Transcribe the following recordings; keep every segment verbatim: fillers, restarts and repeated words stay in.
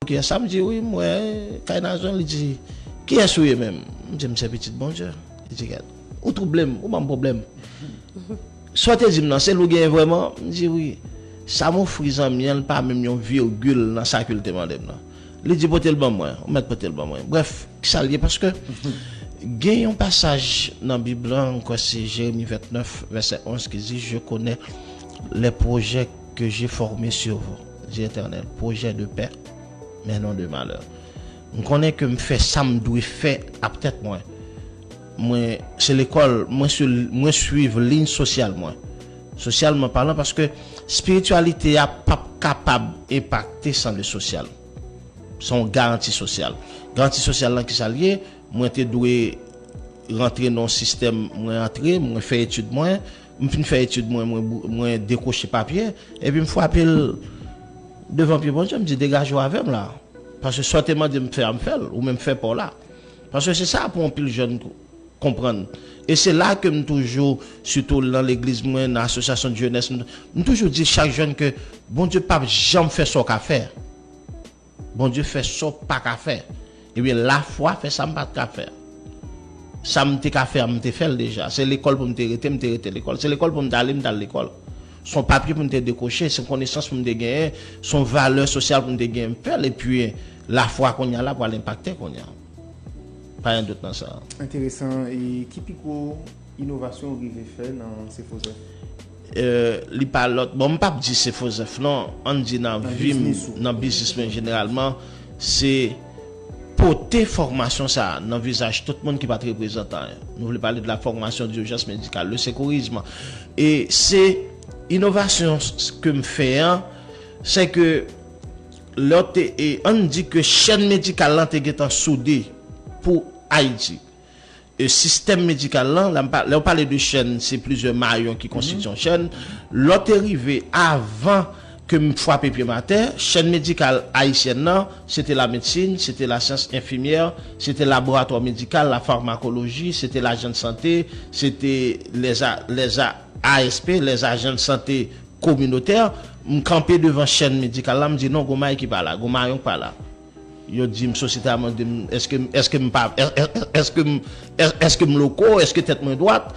Kiyès sa? M di, wi, m wè kay Nazon. Li di, kiyès ou ye menm? M di, m se pitit Bondye. Li di, gad, ou twouble m, ou ban m pwoblèm. Sa w te di m nan, se l ou genyen vrèman? M di, wi. Sa m ofri zanmi an, li pa menm yon virgil nan sa ke l te mande m nan. Li di, pote l ban mwen, ou mèt pote l ban mwen. Brèf, kisa l ye? Paske gen yon pasaj nan Bib la, m kwè se Jeremi vennèf, vèsè onz, ki di, je connais les projets que j'ai formés sur vous, dit Etènèl, projets de paix, mais non de malheur. M konnen ke m fè sa m dwe fè ak tèt mwen. Mwen, se lekòl, mwen, swi- mwen swiv liy sosyal mwen. Sosyalman palan, paske espirityalite a p ap kapab enpakte san le sosyal. Se yon garanti sosyal. Garanti sosyal lan, kisa l ye? Mwen te dwe rantre nan yon sistèm, mwen antre, mwen fè etid mwen, m fin fè etid mwen, mwen, bou- mwen dekwoche papye, epi m frape l devan pye Bondye, m di, degaje w avè m la. Paske sa w te mande m fè a, m fè l, ou menm fè pa w la. Paske se sa pou anpil jèn konprann. E se la ke m toujou, sitou nan legliz mwen, nan asosyasyon de jenès, m, m toujou di chak jèn ke Bondye p ap janm fè sa w ka fè. Bondye fè sa w pa ka fè. Ebyen, lafwa fè sa m pa t ka fè. Sa m te ka fè a, m te fè l deja. Se lekòl pou m te rete, m te rete lekòl. Se lekòl pou m t ale, m t al lekòl. Se yon papye pou m te dekwoche, se yon konesans pou m te genyen, se yon valè sosyal pou m te genyen, m fè l. Epi, lafwa kounye a la pral enpakte kounye a. Pa gen dout nan sa. Enteresan. E ki pi gwo inovasyon ou rive fè nan Sefozèf? Euh, li pa lòt. Bon, m p ap di Sefozèf non. Ann di nan vi m, nan biznis mwen jeneralman, se pote fòmasyon sa a nan vizaj tout moun ki pa t reprezantan. Nou vle pale de la formation d'urgence médicale, le secourisme. E se inovasyon s- ke m fè an, se ke lè w te, e, ann di ke chèn medikal lan te gentan soude pou Ayiti. E sistèm medikal lan, la m pa- lè w pale de chèn, se plizyè mayon ki konstitye yon chèn. Lè w te rive avan ke m frape pye m atè, chèn medikal ayisyèn nan, se te lamedsin, se te lasyans enfimyè, se te laboratwa medikal, lafamakoloji, se te lajan de sante, se te lèza- lèza- A S P, lèzajan de sante kominotè. M kanpe devan chèn medikal la, m di, non, gon may ki pa la, gon mayon ki pa la. Yo di m, sosyete a mande m, èske, èske m pa, è- è- è- èske m, è- èske m loko, èske tèt mwen dwat?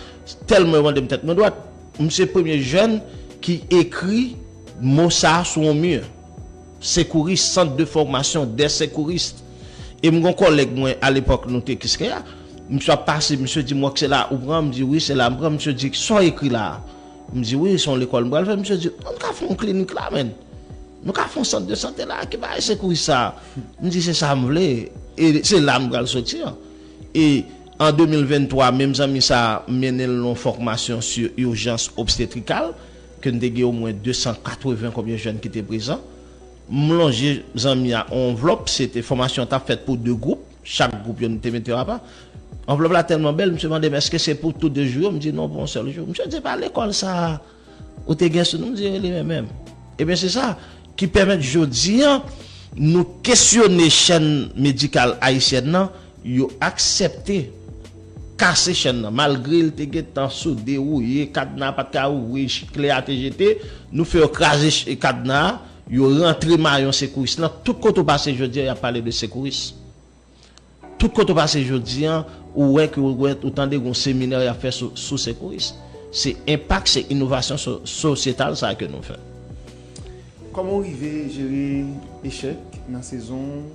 Tèlman yo mande m tèt mwen dwat. M se premye jèn ki ekri mo sa a sou yon mi. Sekouris, Centre de formation des secouristes. E m gon kòlèg mwen, alepòk, nou te Kiskeya. Misye ap pase, misye di m, wè, se la ou pran? M di, wi, se la m pran. Misye di, sa w ekri la a? M di, wi, se yon lekòl m pral fè. Misye di, nou ka fè yon klinik la, menn. Nou ka fè yon sant de sante la, ki bagay sekouris sa a? M di, se sa m vle. E se la m pral soti an. E an de mil venntwa, menm zanmi sa a, m mennen l nan yon fòmasyon sou ijans obstetrikal, ke n te gen omwen de san katreven konbyen jèn ki te prezan. M lonje zanmi a yon anvlòp, se te fòmasyon an t ap fèt pou de gwoup, chak gwoup yo nou te mete yo apa. Anvlòp la tèlman bèl, misye mande m, èske se pou tou de jou yo? M di, non, pou yon sèl jou. Misye di, pa lekòl sa a ou te gen sou nou? M di, wi, li menm menm. Ebyen, se sa ki pèmèt jodi an, nou kesyone chèn medikal ayisyèn nan, yo aksepte kase chèn nan, malgre l te gentan soude, wouye, kadna pa t ka ouvri, kle a te jete, nou fè yo kraze ch- kadna a, yo rantre mayon sekouris lan, tout kote w pase jodi an, y ap pale de sekouris. Tout kote w pase jodi an, ou wè ke, ou wè, ou tande gon seminè y ap fè sou, sou sekouris. Se enpak, se inovasyon so- sosyetal sa a ke nou fè. Kòman w rive jere echèk nan sezon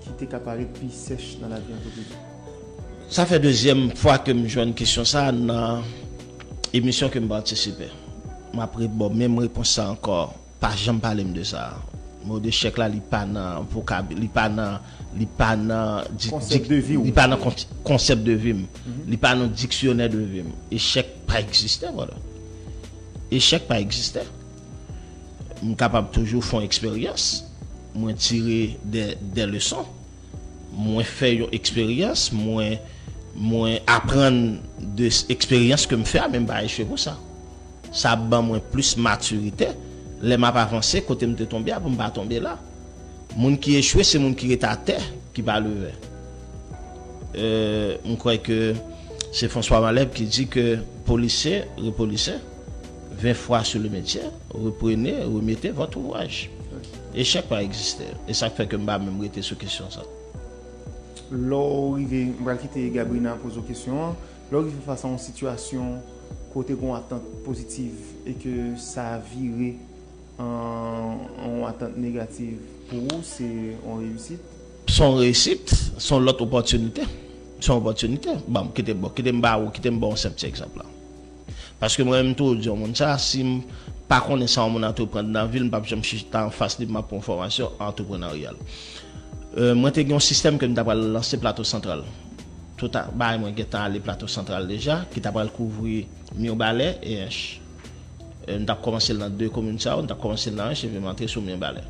ki te ka parèt pi sèch nan lavi antrepriz ou? Sa fè dezyèm fwa ke m jwenn kesyon sa a nan emisyon ke m patisipe. M ap re- bon, menm repons sa ankò. Pa janm pale m de sa. Mo de echèk la, li pa nan vokab, li pa nan, li pa nan di- Konsèp di- de vi w. Li pa nan kon- konsèp de vi m. Li pa nan diksyonè de vi m. Echèk pa egziste, brother. Echèk pa egziste. M kapab toujou fè yon eksperyans. Mwen tire de, de leson. Mwen fè yon eksperyans, mwen, mwen aprann de s- eksperyans ke m fè a, men m pa echwe pou sa. Sa ap ban mwen plis matirite lè m ap avanse kote m te tonbe a pou m pa tonbe la. Moun ki echwe, se moun ki ret atè, ki pa leve. Euh, m kwè ke se François Malherbe ki di ke polissez, repolissez, vingt fois sur le métier, reprenez, remettez votre ouvrage. Echèk pa egziste. E sa k fè ke m pa menm rete sou kesyon sa. Lè w rive, m pral kite Gabrina poze w kesyon an. Lè w rive fas a yon sitiyasyon kote gen yon atant pozitiv e ke sa vire an yon atant negativ, pou ou, se yon reyisit? Se yon reyisit, se yon lòt opòtinite. Se yon opòtinite. Bon, kite, bon, kite m ba ou, kite m ba w yon senp ti egzanp la. Paske mwen menm tou, di yon moun sa, si m pa konnen sa yon moun antreprann nan vi l, m p ap janm chita anfas li pou m ap pran fòmasyon antreprenaryal. Euh, mwen te gen yon sistèm ke m ta pral lanse Plato Santral. Tout a, bagay mwen gentan ale Plato Santral deja, ki ta pral kouvri Mibalè e Ench. Euh, m t ap kòmanse l nan de komin sa yo, m t ap kòmanse l nan Ench, epi m antre sou Mibalè.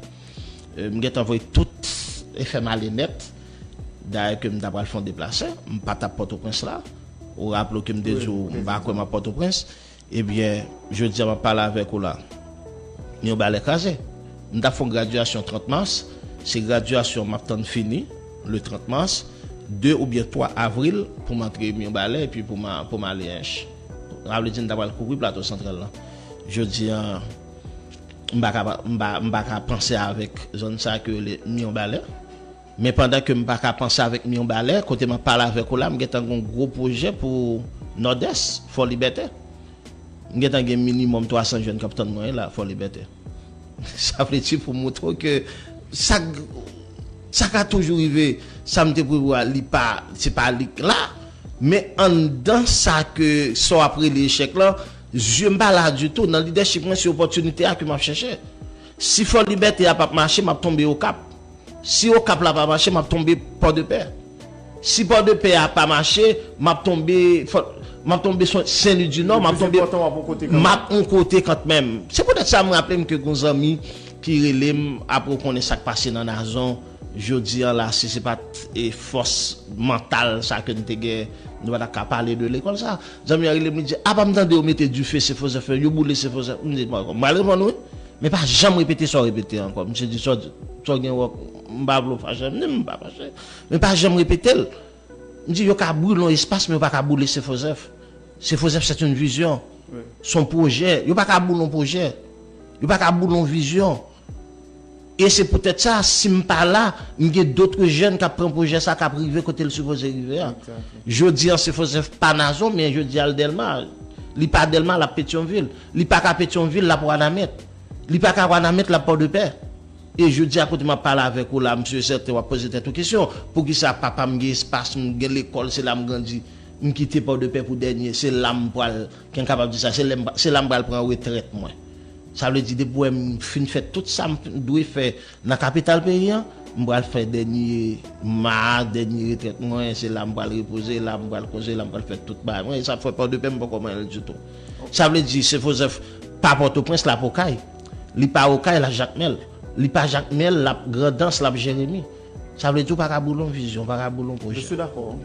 Euh, m gentan voye tout e fè m ale nèt. Dayè ke m ta pral fè yon deplase, m pa t ap Pòtoprens la. Ou raple w ke m te di w, m pa kwè m ap Pòtoprens. Ebyen, jodi a m ap pale avèk ou la. Mibalè kraze. M t ap fè yon gradyasyon trant mas. Se gradyasyon m ap tann fini, le trant mas, de oubyen twa avril, pou m antre Mibalè epi pou m a- pou m ale Ench. Sa vle di m ta pral kouvri Plato Santral la. Jodi a, m pa ka, m pa, m pa ka panse avèk zòn sa ke rele Mibalè. Men pandan ke m pa ka panse avèk Mibalè, kote m ap pale avèk ou la, m gentan gen yon gwo pwojè pou Nòdès, Fò Libète. M gentan gen minimòm twa san jèn k ap tann mwen la, Fò Libète. Sa vle di pou montre w ke sa, sa ka toujou rive, sa m te prevwa, li pa, se pa li k la. Men anndan sa ke sa w ap rele echèk lan, zye m pa la ditou. Nan lidèchip mwen, se opòtinite a ke m ap chèche. Si Fò Libète a p ap mache, m ap tonbe Okap. Si Okap la pa mache, m ap tonbe Pòdepè. Si Pòdepè a pa mache, m ap tonbe, m ap tonbe Sen Lwi di Nò, m ap tonbe, m ap yon kote kanmenm. Se poutèt sa m raple m ke gen yon zanmi ki rele m apre w konnen sa k pase nan Nazon. Jodi a la, si se pa t e fòs mantal sa ke n te gen, nou pa t ap ka pale de lekòl sa. Zanmi an rele m, li di, "Apa m tande yo mete dife Se Fozèf, yo boule Se Fozèf." M di, "Bon, m pral reponn ou wi." Men pa janm repete sa w repete ankò. Misye di, "Sa w gen wòk, m pa vle w fache." M di, "M pa fache." Men pa janm repete l. M di, "Yo ka boule yon espas, men yo pa ka boule Se Fozèf. Se Fozèf, se yon vizyon. Se yon pwojè. Yo pa ka boule yon pwojè. Yo pa ka boule yon vizyon." E se poutèt sa, si m pa la, m gen dòt jèn k ap pran pwojè sa k ap rive kote l sipoze rive a. Jodi a, Se Fozèf pa Nazon, men jodi a, l Dèlma. Li pa Dèlma, l ap Petyonvil. Li pa ka Petyonvil, l ap Wanament. Li pa ka Wanament, l ap Pòdepè. E jodi a, kote m ap pale avèk ou la, m si e sèten w ap poze tèt ou kesyon, poukisa papa m gen espas, m gen lekòl, se la m grandi, m kite Pòdepè pou dènye, se la m pral, ki m kapab di sa, se la m, se la m pral pran retrèt mwen. Sa vle di, depi w wè m fin fè tout sa m dwe fè nan kapital peyi an, m pral fè dènye ma, dènye retrèt mwen, se la m pral repoze, la m pral konje, la m pral fè tout bagay mwen, e sa fè Pòdepè m poko manyen l ditou. Sa vle di, Se Fozèf pa Pòtoprens, l ap Okay. Li pa Okay, l ap Jakmèl. Li pa Jakmèl, l ap Grandans, l ap Jeremi. Sa vle di, w pa ka boule yon vizyon, w pa ka boule yon pwojè. Je suis d'accord.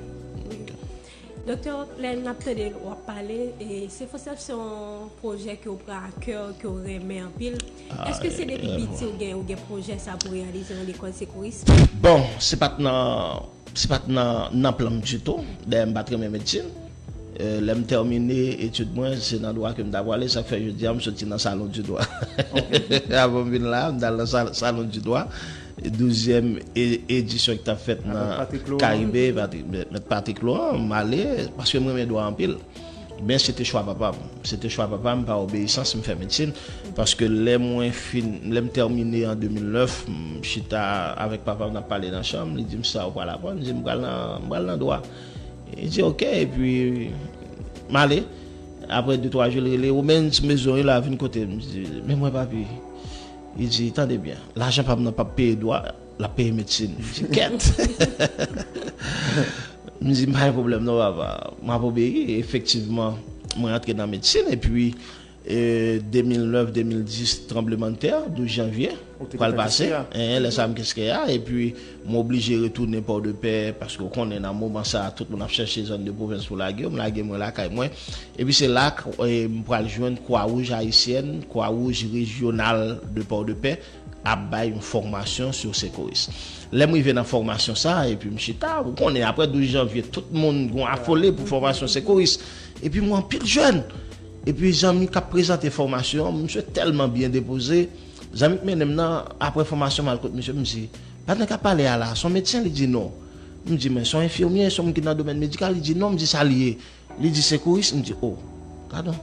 Doktè, lè n ap tande w ap pale, e Se Fozèf se yon pwojè ke w pran a kè, ke w renmen anpil. Èske se depi piti ou gen, ou gen pwojè sa pou reyalize yon lekòl sekouris? Bon, se pa t nan, se pa t nan, nan plan m ditou. Dayè, m pa t renmen medsin. E, lè m tèmine etid mwen, se nan dwa ke m ta pwale, sa k fè jodi a m soti nan Salon du Droit. Avan m vin la, m t al nan sal- Salon du Droit. Douzyèm e- edisyon ki t ap fèt nan Karibe, Mèt Patrick Laurent, m ale, paske m renmen dwa anpil. Men se te chwa papa m. Se te chwa papa m, pa obeyisans, m fè medsin. Paske lè mwen fin, lè m tèmine an de mil nèf, m chita avèk papa m, n ap pale nan chanm, li di m, "Sa ou pral aprann?" M di, "M pral nan, m pral nan dwa." Li di, "Oke," epi m ale. Apre de twa jou, li rele, "Romens, m bezwen w la, vin kote m." M di, "Men mwen, papi." Li di, "Tande byen, lajan pa m nan p ap peye dwa, l ap peye medsin." M di, "Kèt!" M di, "M pa gen pwoblèm non, papa. M ap obeyi." Efektivman, mwen antre nan medsin, epi, e, de mil nèf, de mil dis, tranblemanntè, douz janvye, pral pase. Lè sa m Keskeya, epi m oblije retounen Pòdepè, paske w konnen, nan moman sa a, tout moun ap chèche zòn de pwovens pou lage yo. M lage mwen lakay mwen. Epi se la k, e, m pral jwenn Kwa Wouj Ayisyèn, Kwa Wouj Rejyonal de Pòdepè, ap bay yon fòmasyon sou sekouris. Lè m rive nan fòmasyon sa a, epi m chita, ou konnen, apre douz janvye, tout moun gon afole pou fòmasyon sekouris. Epi m wè anpil jèn. Epi zanmi k ap prezante fòmasyon an, misye tèlman byen depoze, Zanmi k mennen m nan, apre fòmasyon, m al kot misye, m di, "Patnè k ap pale a la, se yon medsen?" Li di, "Non." M di, "Men se yon enfimyè, se yon moun ki nan domèn medikal?" Li di, "Non." M di, "Sa l ye?" Li di, "Sekouris." M di, "O, gadon."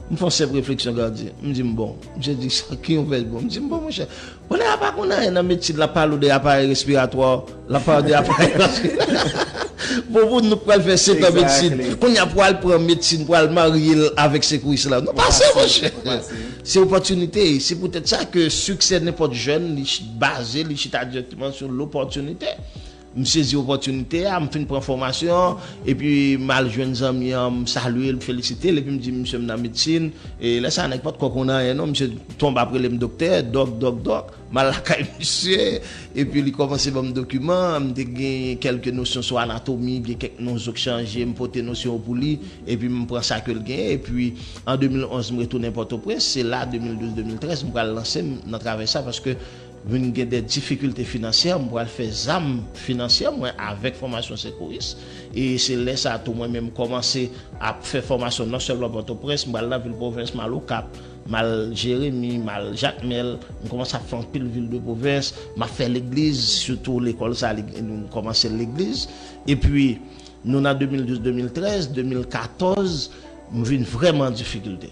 M fè yon senp refleksyon, Gady. M di, "M bon." Misye di, "Sa ki yon vèj bon." M di, "M bon, monchè." Kounye a pa konn anyen nan medsin, l ap pale w de aparèy respiratwa, l ap pale w de aparèy vaskilè. Bon, pou nou pral fè sèt an medsin. Exactly. Kounye a pou al pran medsin, pou al marye l avèk sekouris la. Nou pase, monchè. Se opòtinite. Se poutèt sa ke siksè nenpòt jèn, li ch-, baze, li chita dirèkteman sou lopòtinite. M sezi opòtinite a, m fin pran fòmasyon, epi m al jwenn zanmi an, m salye l, m felisite l, epi m di, "Misye, m nan medsin." E lè sa a, nèg pa t ko konn anyen, non, misye tonbe ap rele m doktè, dòk, dòk, dòk. M al lakay misye, epi li kòmanse ban m dokiman, m te gen kèlke nosyon sou anatomi, gen kèk non zo k chanje, m pote nosyon yo pou li, epi m pran sa ke l genyen, epi an de mil onz, m retounen Pòtoprens, se la, de mil douz, de mil trèz, m pral lanse m nan travay sa, paske vin gen de difikilte finansyè, m pral fè zam finansyè mwen avèk fòmasyon sekouris. E se lè sa a tou mwen menm kòmanse ap fè fòmasyon non sèlman Pòtoprens, m pral nan vil pwovens, m al Okap, m al Jeremi, m al Jakmèl, m kòmanse ap fè anpil vil de pwovens, m ap fè legliz, sitou lekòl sa a, li, nou kòmanse legliz. Epi, nou nan de mil douz, de mil trèz, de mil katòz, m vin vrèman an difikilte.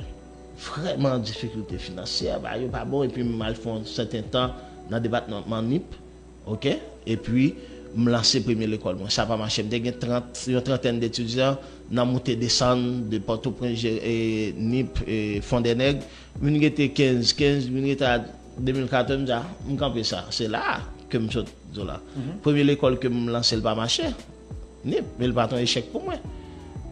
Vrèman an difikilte finansyè, bagay yo pa bon, epi m al fè yon sèten tan nan depatman Nip, oke? Epi, m lanse premye lekòl mwen. Sa pa mache. M te gen trant, yon trantèn de etidyan nan moute desann de Pòtoprens, e, Nip, e, Fondènèg. Vin rete kenz, kenz, vin rete a de mil katòz, m di, "A, m kanpe sa." Se la a ke m sot di w la. Premye lekòl ke m lanse, l pa mache. Nip, men l pa t yon echèk pou mwen.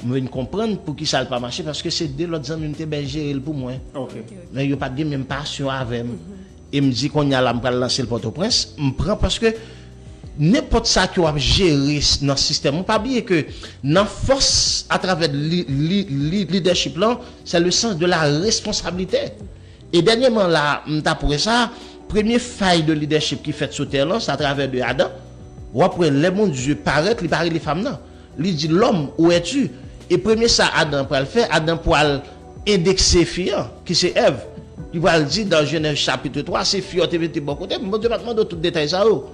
M vin konprann poukisa l pa mache, paske se de lòt zanmi m te bay jere l pou mwen. Men yo pa t gen menm pasyon avè m. E m di, "Kounye a la, m pral lanse l Pòtoprens." M pran, paske nenpòt sa ke w ap jere s-, nan sistèm ou, pa bliye ke nan fòs atravè li, li, li, lidèchip lan, c'est le sens de la responsabilité. E dènyèman la, m t ap wè sa, premye fay de lidèchip ki fèt sou tè lan, se atravè de Adan. W ap wè lè Bondye parèt, li pa rele fanm nan. Li di, "L'homme, où es-tu?" E premye sa Adan pral fè, Adan pral endekse fi an, ki se Èv. Li pral di, dans Genèse chapitre twa, se fi an te mete bò kote, Bondye pa t mande w tout detay sa yo.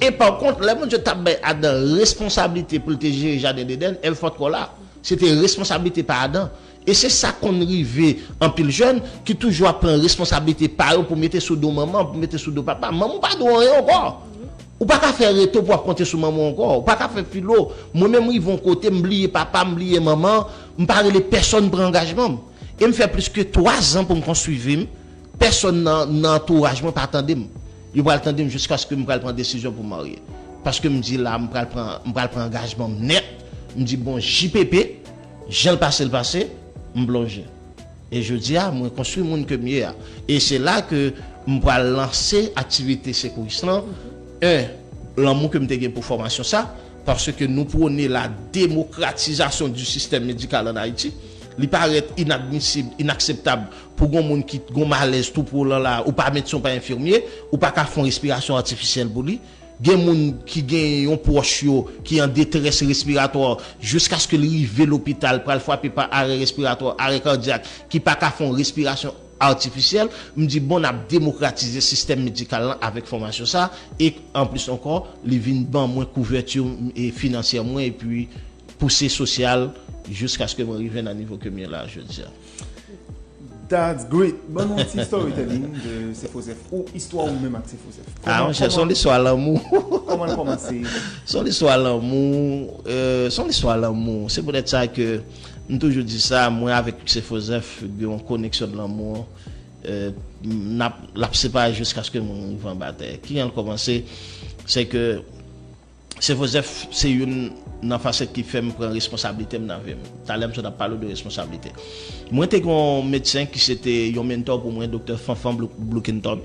E pa kont, lè Bondye t ap bay Adan responsablite pou l te jere jaden Edenn, Èv pa t ko la. Se te responsablite pa Adan. E se sa konn rive anpil jèn ki toujou ap pran responsablite pa yo pou mete sou do manman, pou mete sou do papa. Manman w pa di w anyen ankò. Ou pa ka fè reto pou w ap konte sou manman w ankò. Ou pa ka fè filo. Mwen menm, m rive yon kote, m bliye papa, m bliye manman, m pa rele pèsonn pran angajman m. E m fè plis ke twa zan pou m konstwi vi m. Pèsonn nan, nan antouraj mwen pa tande m. Yo pral tande m jiskaske m pral pran desizyon pou m marye. Paske m di la, m pral pran, m pral pran angajman m nèt. M di, "Bon, J P P, jan l pase, l pase, m plonje." E jodi a, mwen konstwi moun ke m ye a. E se la ke m pral lanse aktivite sekouris lan. En, lanmou ke m te gen pou fòmasyon sa, paske nou pwone la demokratizasyon di sistèm medikal an Ayiti. Li parèt inadmisib, inakseptab pou gon moun ki gon malèz tou pwo lan la, ou pa medsen, ou pa enfimye, ou pa ka fè yon respirasyon atifisyèl pou li. Gen moun ki gen yon pwòch yo ki an detrès respiratwa, jiskaske li rive lopital, pral frape pa arè respiratwa, arè kadyak, ki pa ka fè yon respirasyon atifisyèl. M di, bon, n ap demokratize sistèm medikal lan avèk fòmasyon sa, e anplis ankò, li vin ban mwen kouvèti, e, finansyè mwen, epi pouse sosyal, jiskaske mwen rive nan nivo ke m ye la jodi a. That's great. Ban nou yon ti storytelling de Sefozèf, ou istwa ou menm ak Sefozèf. Ah, monchè, se yon listwa lanmou. Kòman l kòmanse? Se yon listwa lanmou, euh, se yon listwa lanmou. Se poutèt sa ke m toujou di sa, mwen avèk Sefozèf gen yon koneksyon de lanmou, euh, n ap, l ap separe jiskaske nou rive anba tè. Kijan l kòmanse? Se ke Sefozèf se youn nan fasèt ki fè m pran responsablite m nan vi m. Talè m sot ap pale w de responsablite. Mwen te gen yon medsen ki se te yon mentor pou mwen, Doktè Fanfan Blou-, Bloukenton,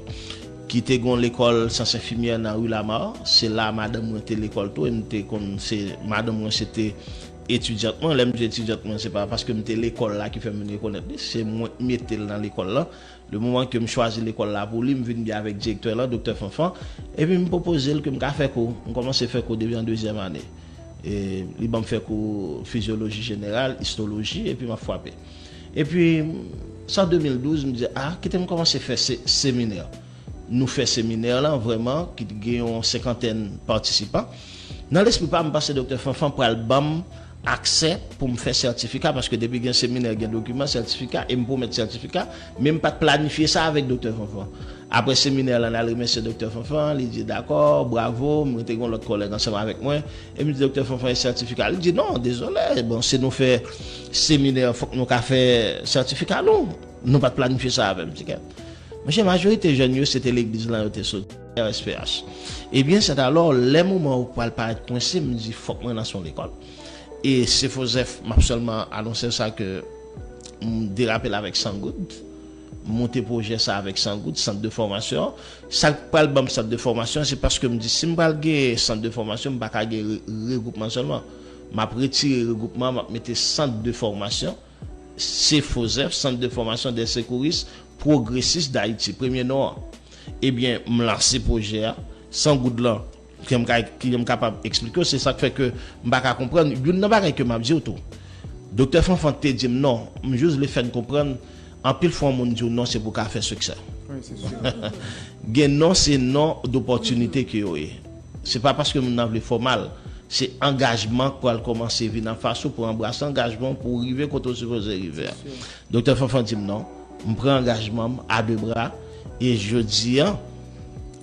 ki te gen yon lekòl syans enfimyè nan ri Lama. Se la madanm mwen te lekòl tou, e m te konn, se, madanm mwen se te etidyant mwen. Lè m di etidyant mwen, se pa paske m te lekòl la ki fè m vin rekonèt li, se mwen k mete l nan lekòl la. Le moman ke m chwazi lekòl la pou li, m vin byen avèk direktè lan, Doktè Fanfan, epi m pwopoze l ke m ka fè kou. M kòmanse fè kou depi an dezyèm ane. E li ban m fè kou fizyoloji jeneral, istoloji, epi m ap frape. Epi, sa de mil douz, m di, a, kite m kòmanse fè se, seminè. Nou fè seminè lan, vrèman, ki t gen yon senkantèn patisipan. Nan lespri pa m, m panse Doktè Fanfan pral ban m aksè pou m fè sètifika, paske depi gen seminè, gen dokiman, sètifika, e m pwomèt sètifika, men m pa t planifye sa avèk Doktè Fanfan. Apre seminè lan, n al remèsye Doktè Fanfan, li di, dakò, bravo, mwen te gen yon lòt kòlèg ansanm avèk mwen, e m di, Doktè Fanfan, e sètifika? Li di, non, dezole, bon, si nou fè seminè, fòk nou ka fè sètifika nou. Nou pa t planifye sa avè m, ti kèt. Monchè, majorite jèn yo, se te legliz lan yo te soti, R S P H. Ebyen, sètalò, lè moman ou pral parèt kwense, m di, fòk mwen lanse yon lekòl. E se Fozèf, m ap sèlman anonse w sa ke m derape l avèk san goud. M monte pwojè sa avèk san goud, sant de fòmasyon. Sa k pral ban m sant de fòmasyon, se paske m di, si m pral gen sant de fòmasyon, m pa ka gen re-, regwoupman sèlman. M ap retire regwoupman, m ap mete sant de fòmasyon. Se Fozèf, Sant de Fòmasyon dè Sekouris Pwogresis Dayiti, premye non an. Ebyen, m lanse pwojè a, san goud lan, ke m ka, ke m kapab eksplike w, se sa k fè ke m pa ka konprann. Youn nan bagay ke m ap di w tou, Doktè Fanfan te di m non, m jis vle fè n konprann, anpil fwa yon moun di w non, se pou w ka fè siksè. Wi, se si. Gen non, se non dopòtinite ke yo ye. Se pa paske moun nan vle fè w mal, se angajman k pral kòmanse vin anfas ou pou anbrase angajman w pou w rive kote w sipoze rive a. Doktè Fanfan di m non, m pran angajman m a de bra, e jodi a,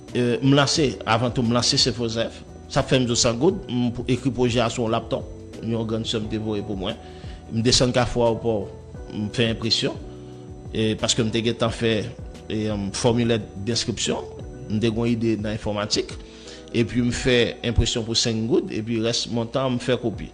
e, m lanse, avan tou, m lanse Se Fozèf. Sa fè m di w san goud, m p-, ekri pwojè a sou yon laptòp, yon grann sè m te voye pou mwen. M desann Kafou Ayewopò, m fè enpresyon, e, paske m te gentan fè, e, fòmilè denskripsyon, m te gen yon ide nan enfòmatik, epi m fè enpresyon pou senk goud, epi rès montan an, m fè kopi.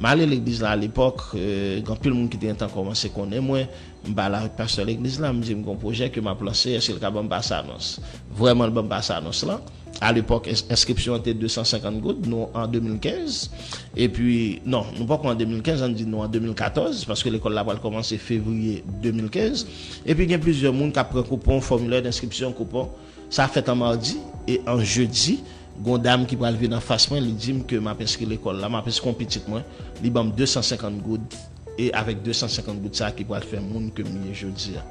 M ale legliz la alepòk, e, gen anpil moun ki te gentan kòmanse konnen mwen, m pale avèk pastè legliz la, m di m gen yon pwojè ke m ap lanse, èske l ka ban m pase anons? Vrèman, l ban m pase anons lan. Alepòk, ens-, enskripsyon an te de san senkant goud, nou an de mil kenz. Epi, non, nou poko an de mil kenz, ann di nou an de mil katòz, paske lekòl la pral kòmanse fevriye de mil kenz. Epi gen plizyè moun k ap pran koupon, fòmilè denskripsyon, koupon. Sa fèt an madi, e an jedi, gen yon dam ki pral vin anfas mwen, li di m ke m ap enskri lekòl la, m ap enskri yon pitit mwen, li ban m de san senkant goud, e avèk de san senkant goud sa ki pral fè moun ke m ye jodi a.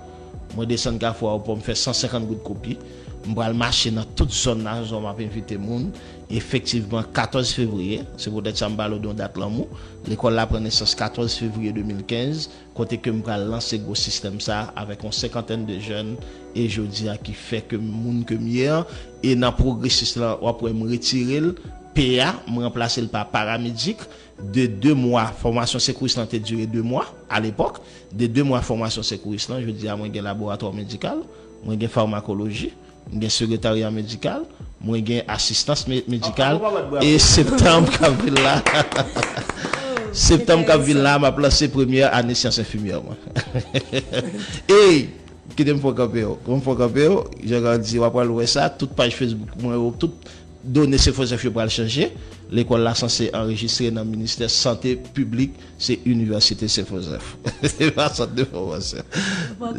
Mwen desann Kafou Ayewopò, m fè san senkant goud kopi, m pral mache nan tout zòn nan, zòn m ap envite moun. Efektivman, katòz fevriye, se poutèt sa m pale w de yon dat lanmou, lekòl la pran nesans katòz fevriye de mil kenz, kote ke m pral lanse gwo sistèm sa avèk yon senkantèn de jèn, e jodi a ki fè ke m moun ke m ye an, e nan pwogresis lan, w ap wè m retire l, P A, m ranplase l pa paramedik, de de mwa, fòmasyon sekouris lan te dire de mwa, alepòk, de de mwa fòmasyon sekouris lan, jodi a mwen gen laboratwa medikal, mwen gen famakoloji, m gen sekretarya medikal, mwen gen asistans me-, medikal, e septanm k ap vin la, septanm k ap vin la, m ap lanse premyè ane syans enfimyè mwen. E, kite m fè w kanpe w, kite m fè w kanpe w, Jean Randy, w ap pral wè sa, tout paj Facebook mwen yo, tout done Se Fozèf yo pral chanje. Lekòl la sanse anrejistre nan Ministè Sante Piblik, se Inivèsite Se Fozèf. Se pa sant de fòmasyon.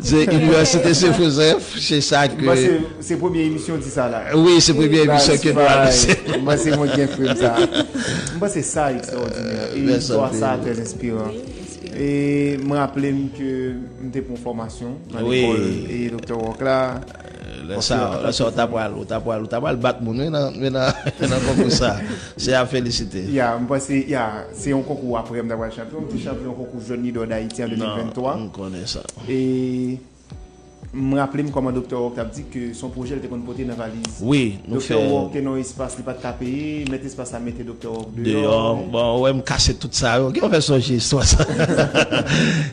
Se Inivèsite Se Fozèf, se sa ke... M panse se premye emisyon di sa la. Wi, se premye emisyon ke nou anonse. M panse mwen gen frè m sa. M panse sa ekstraòdinè. E istwa sa trè enspiran. E m raple m ke m te pran fòmasyon nan lekòl e Doktè Rock la. Lè sa, lè sa w ta pral, w ta pral, w ta pral bat moun, wi, nan, wi, nan, nan konkou sa. Se a felisite. Ya, m panse, ya, se yon konkou apre m ta pral chanpyon. M te chanpyon konkou Jèn Lidè Dayiti an de mil venntwa. M konnen sa. E m raple m kòman Doktè Rock t ap di ke se yon pwojè l te konn pote nan valiz. Wi, nou fè. Doktè Rock te nan yon espas, li pa t ka peye, mèt espas la mete Doktè Rock deyò. Deyò. Bon, w wè m kase tout sa yo. Gen yon fè sonje istwa sa.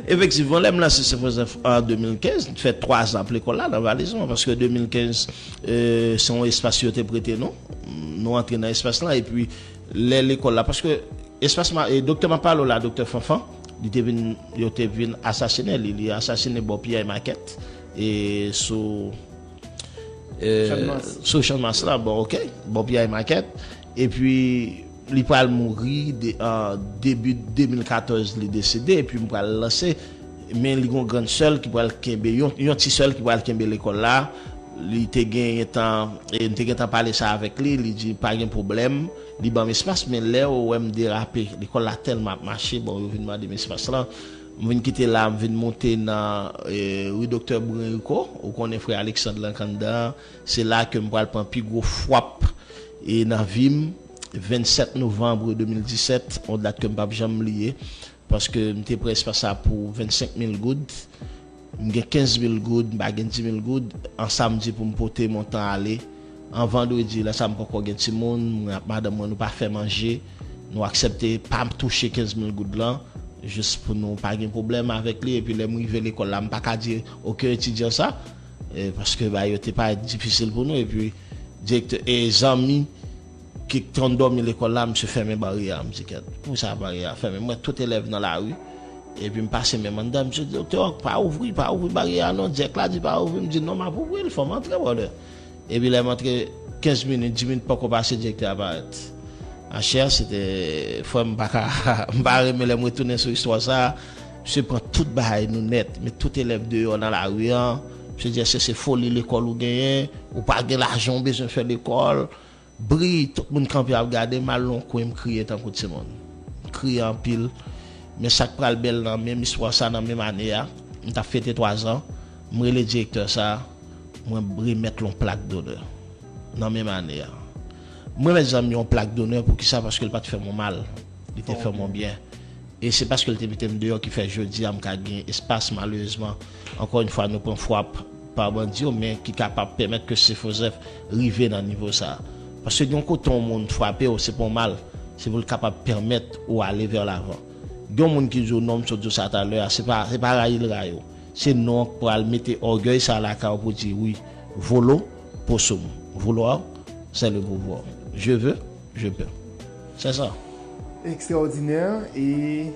Efektivman, lè m lanse Se Fozèf an de mil kenz, m fè twa zan ap lekòl la nan valiz mwen, paske de mil kenz, e, se yon espas yo te prete nou. Nou antre nan espas lan, epi lè lekòl la, paske espas ma-, e, doktè m ap pale w la, Doktè Fanfan, li te vin, yo te vin asasinen li, li asasinen bò P I Market, e, sou, e, Channmas. Sou Channmas la, bon, oke, bò P I Market, epi li pral mouri de, an debi de mil katòz, li desede, epi m pral lanse, men li gon grann sè l ki pral kenbe, yon, yon ti sè l ki pral kenbe lekòl la, li te genyen tan, e m te gentan pale sa avèk li, li di pa gen pwoblèm, li ban m espas, men lè w wè m derape, lekòl la tèlman ap mache, bon, yo vin mande m espas lan, M vin kite la, m vin monte nan eh, ri Doktè Brenrico. Ou konnen frè Alexandre lan k anndan an. Se la ke m pral pran pi gwo fwap e nan vi m. Vennsèt novanm de mil disèt, yon dat ke m p ap janm bliye. Paske m te pran espas sa pou vennsenk mil goud. M gen kenz mil goud, m pa gen di mil goud. An samdi pou m pote montan ale. An vandredi, lè sa m poko gen timoun, mwen ak madanm mwen, nou pa fè manje. Nou aksepte pa touche kenz mil goud lan, jis pou nou pa gen pwoblèm avèk li. Epi lè m rive lekòl la, m pa ka di okenn etidyan sa, eh, paske bagay yo te parèt difisil pou nou. Epi direktè, e zanmi ki t konn dòmi lekòl la, misye fèmen baryè a. M di, "Kèt, pou sa baryè a fèmen?" M wè tout elèv nan lari. Epi m pase men m anndan, misye di, "Doktè Rock, pa ouvri, pa ouvri baryè a non." Dirèk la di, "Pa ouvri." M di, "Non, m ap ouvri l, fò m antre, brother." Epi lè m antre, kenz minit, dis minit poko pase, direktè a parèt. Monchè, se te, frè m, m pa ka, m pa renmen lè m retounen sou istwa sa. Misye pran tout bagay nou nèt, met tout elèv deyò nan lari an. Misye di, "Èske se foli lekòl ou genyen? Ou pa gen lajan ou bezwen fè lekòl?" Bri, tout moun kanpe ap gade, m al nan yon kwen, m kriye tankou timoun. M kriye anpil. Men sa k pral bèl nan menm istwa sa, nan menm ane a, m t ap fete twazan, m rele direktè sa, mwen remèt l yon plak donè. Nan menm ane a. M remèt zanmi yon plak donè, poukisa? Paske l pa t fè m yon mal. Li te fè m yon byen. E se paske l te mete m deyò ki fè jodi a m ka gen espas, malerezman. Ankò yon fwa, nou pran fwap pa bandi yo, men ki kapab pèmèt ke Sefozèf rive nan nivo sa a. Paske gen yon kote yon moun frape w, se pa yon mal, se pou l kapab pèmèt ou ale vè lavan. Gen yon moun ki di w non, m sot di w sa talè a, se pa, se pa rayi l rayi w. Se non an k pral mete ògèy sa a lakay ou pou di wi, volo, posoum. Vouloir, c'est le pouvoir. Je veux, je peux. C'est ça. Ekstraòdinè. E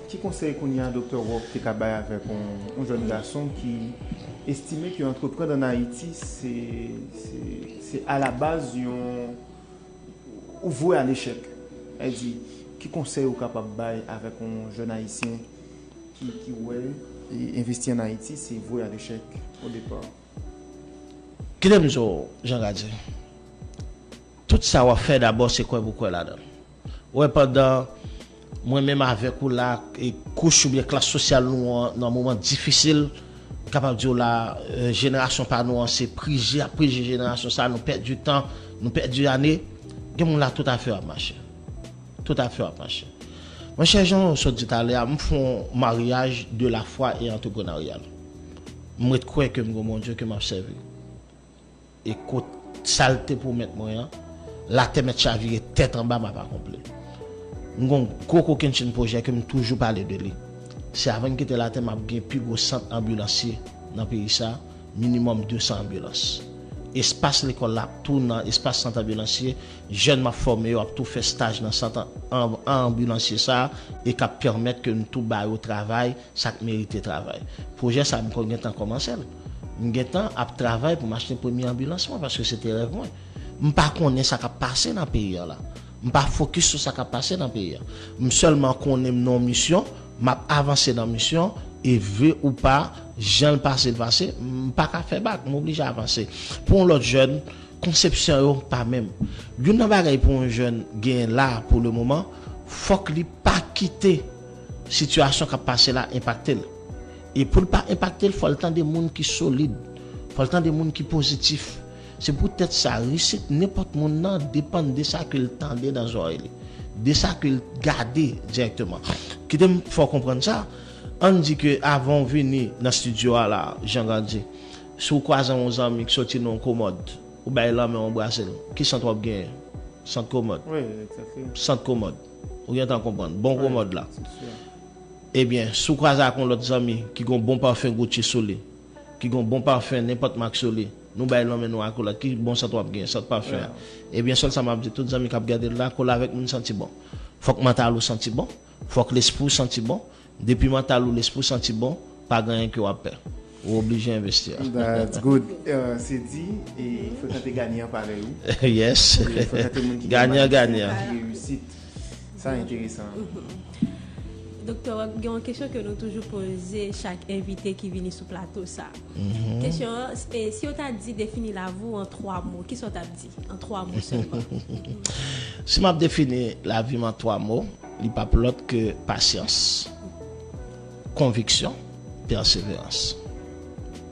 ki konsèy kounye a Doktè Rock te ka bay avèk yon, yon jèn gason ki estime ke antreprann ann Ayiti se, se, se alabaz yon, ou vwe a lechèk? Sa vle di, ki konsèy ou kapab bay avèk yon jèn ayisyen ki, ki wè e envesti ann Ayiti se vwe a lechèk o depa? Kite m di w, Jean Gadier, tout sa w ap fè dabò se kwè pou kwè ladan l. Ou wè, pandan mwen menm avèk ou la, e kouch oubyen klas sosyal nou an, nan moman difisil, m kapab di w la, eh, jenerasyon pa nou an, se prije ap prije jenerasyon sa, nou pèdi tan, nou pèdi ane, gen moun la tout afè yo ap mache. Tout afè yo ap mache. Monchè, jan w sot di talè a, m fè yon maryaj de la foi e antreprenaryal. M ret kwè ke m gen yon Bondye ke m ap sèvi. E kot sa l te pwomèt mwen an, latè mèt chavire tèt anba, m ap akonpli l. M gon gwo kokennchenn pwojè ke m toujou pale de li. Se avan m kite latè, m ap gen pi gwo sant anbilansye nan peyi sa, minimòm de san anbilans. Espas lekòl la ap tou nan espas sant anbilansye, jèn m ap fòme yo ap tou fè staj nan sant an, an, anbilansye sa a, e k ap pèmèt ke n tou ba yo travay, sa k merite travay. Pwojè sa a, m konn gentan kòmanse l. M gentan ap travay pou m achte premye anbilans mwen, paske se te rèv mwen. M pa konnen sa k ap pase nan peyi a la. M pa fokis sou sa k ap pase nan peyi a. M sèlman konnen m nan yon misyon, m ap avanse nan misyon, e vle ou pa, jan l pase, l pase, m pa ka fè bak, m oblije avanse. Pou yon lòt jèn, konsepsyon yo pa menm. Youn nan bagay pou yon jèn genyen la, pou le moman, fòk li pa kite sitiyasyon k ap pase la enpakte l. E pou l pa enpakte l, fò l tande moun ki solid, fò l tande moun ki pozitif. Se poutèt sa, risit nenpòt moun nan depann de sa ke l tande nan zòrèy li, de sa ke l gade dirèkteman. Kite m fè w konprann sa, ann di ke avan w vini nan estidyo a la, Jean Gadier, si w kwaze yon zanmi k soti nan yon komòd, ou bay lanmen, w anbrase l, ki sant w ap genyen? Sant komòd. Wi, egzakteman. Sant komòd. Ou gentan konprann. Bon komòd la. Wi, se si. Ebyen, si w kwaze ak yon lòt zanmi ki gen yon bon pafen Gucci sou li, ki gen yon bon pafen nenpòt mak sou li, nou bay lanmen, nou akolad, ki bon sant w ap genyen? Sant pafen an. Wi. Ebyen, sèl sa m ap di tout zanmi k ap gade l la, kole avèk moun santi bon. Fòk mantal ou santi bon, fòk lespri w santi bon. Depi mantal ou, lespri w santi bon, pa gen anyen ke w ap pè. Ou oblije envesti. That's good. Euh, se di, e frekante ganyan parèy ou. Yes. E frekante moun ki gen ganyan, ganyan, ki reyisit. Sa enteresan. Doktè Rock, gen yon kesyon ke nou toujou poze chak envite ki vini sou plato sa. Mhm. Kesyon an, e si yo ta di defini lavi w an twa mo, kisa w t ap di? An twa mo sèlman. Si m ap defini lavi m an twa mo, li p ap lòt ke pasyans. Konviksyon, pèseverans.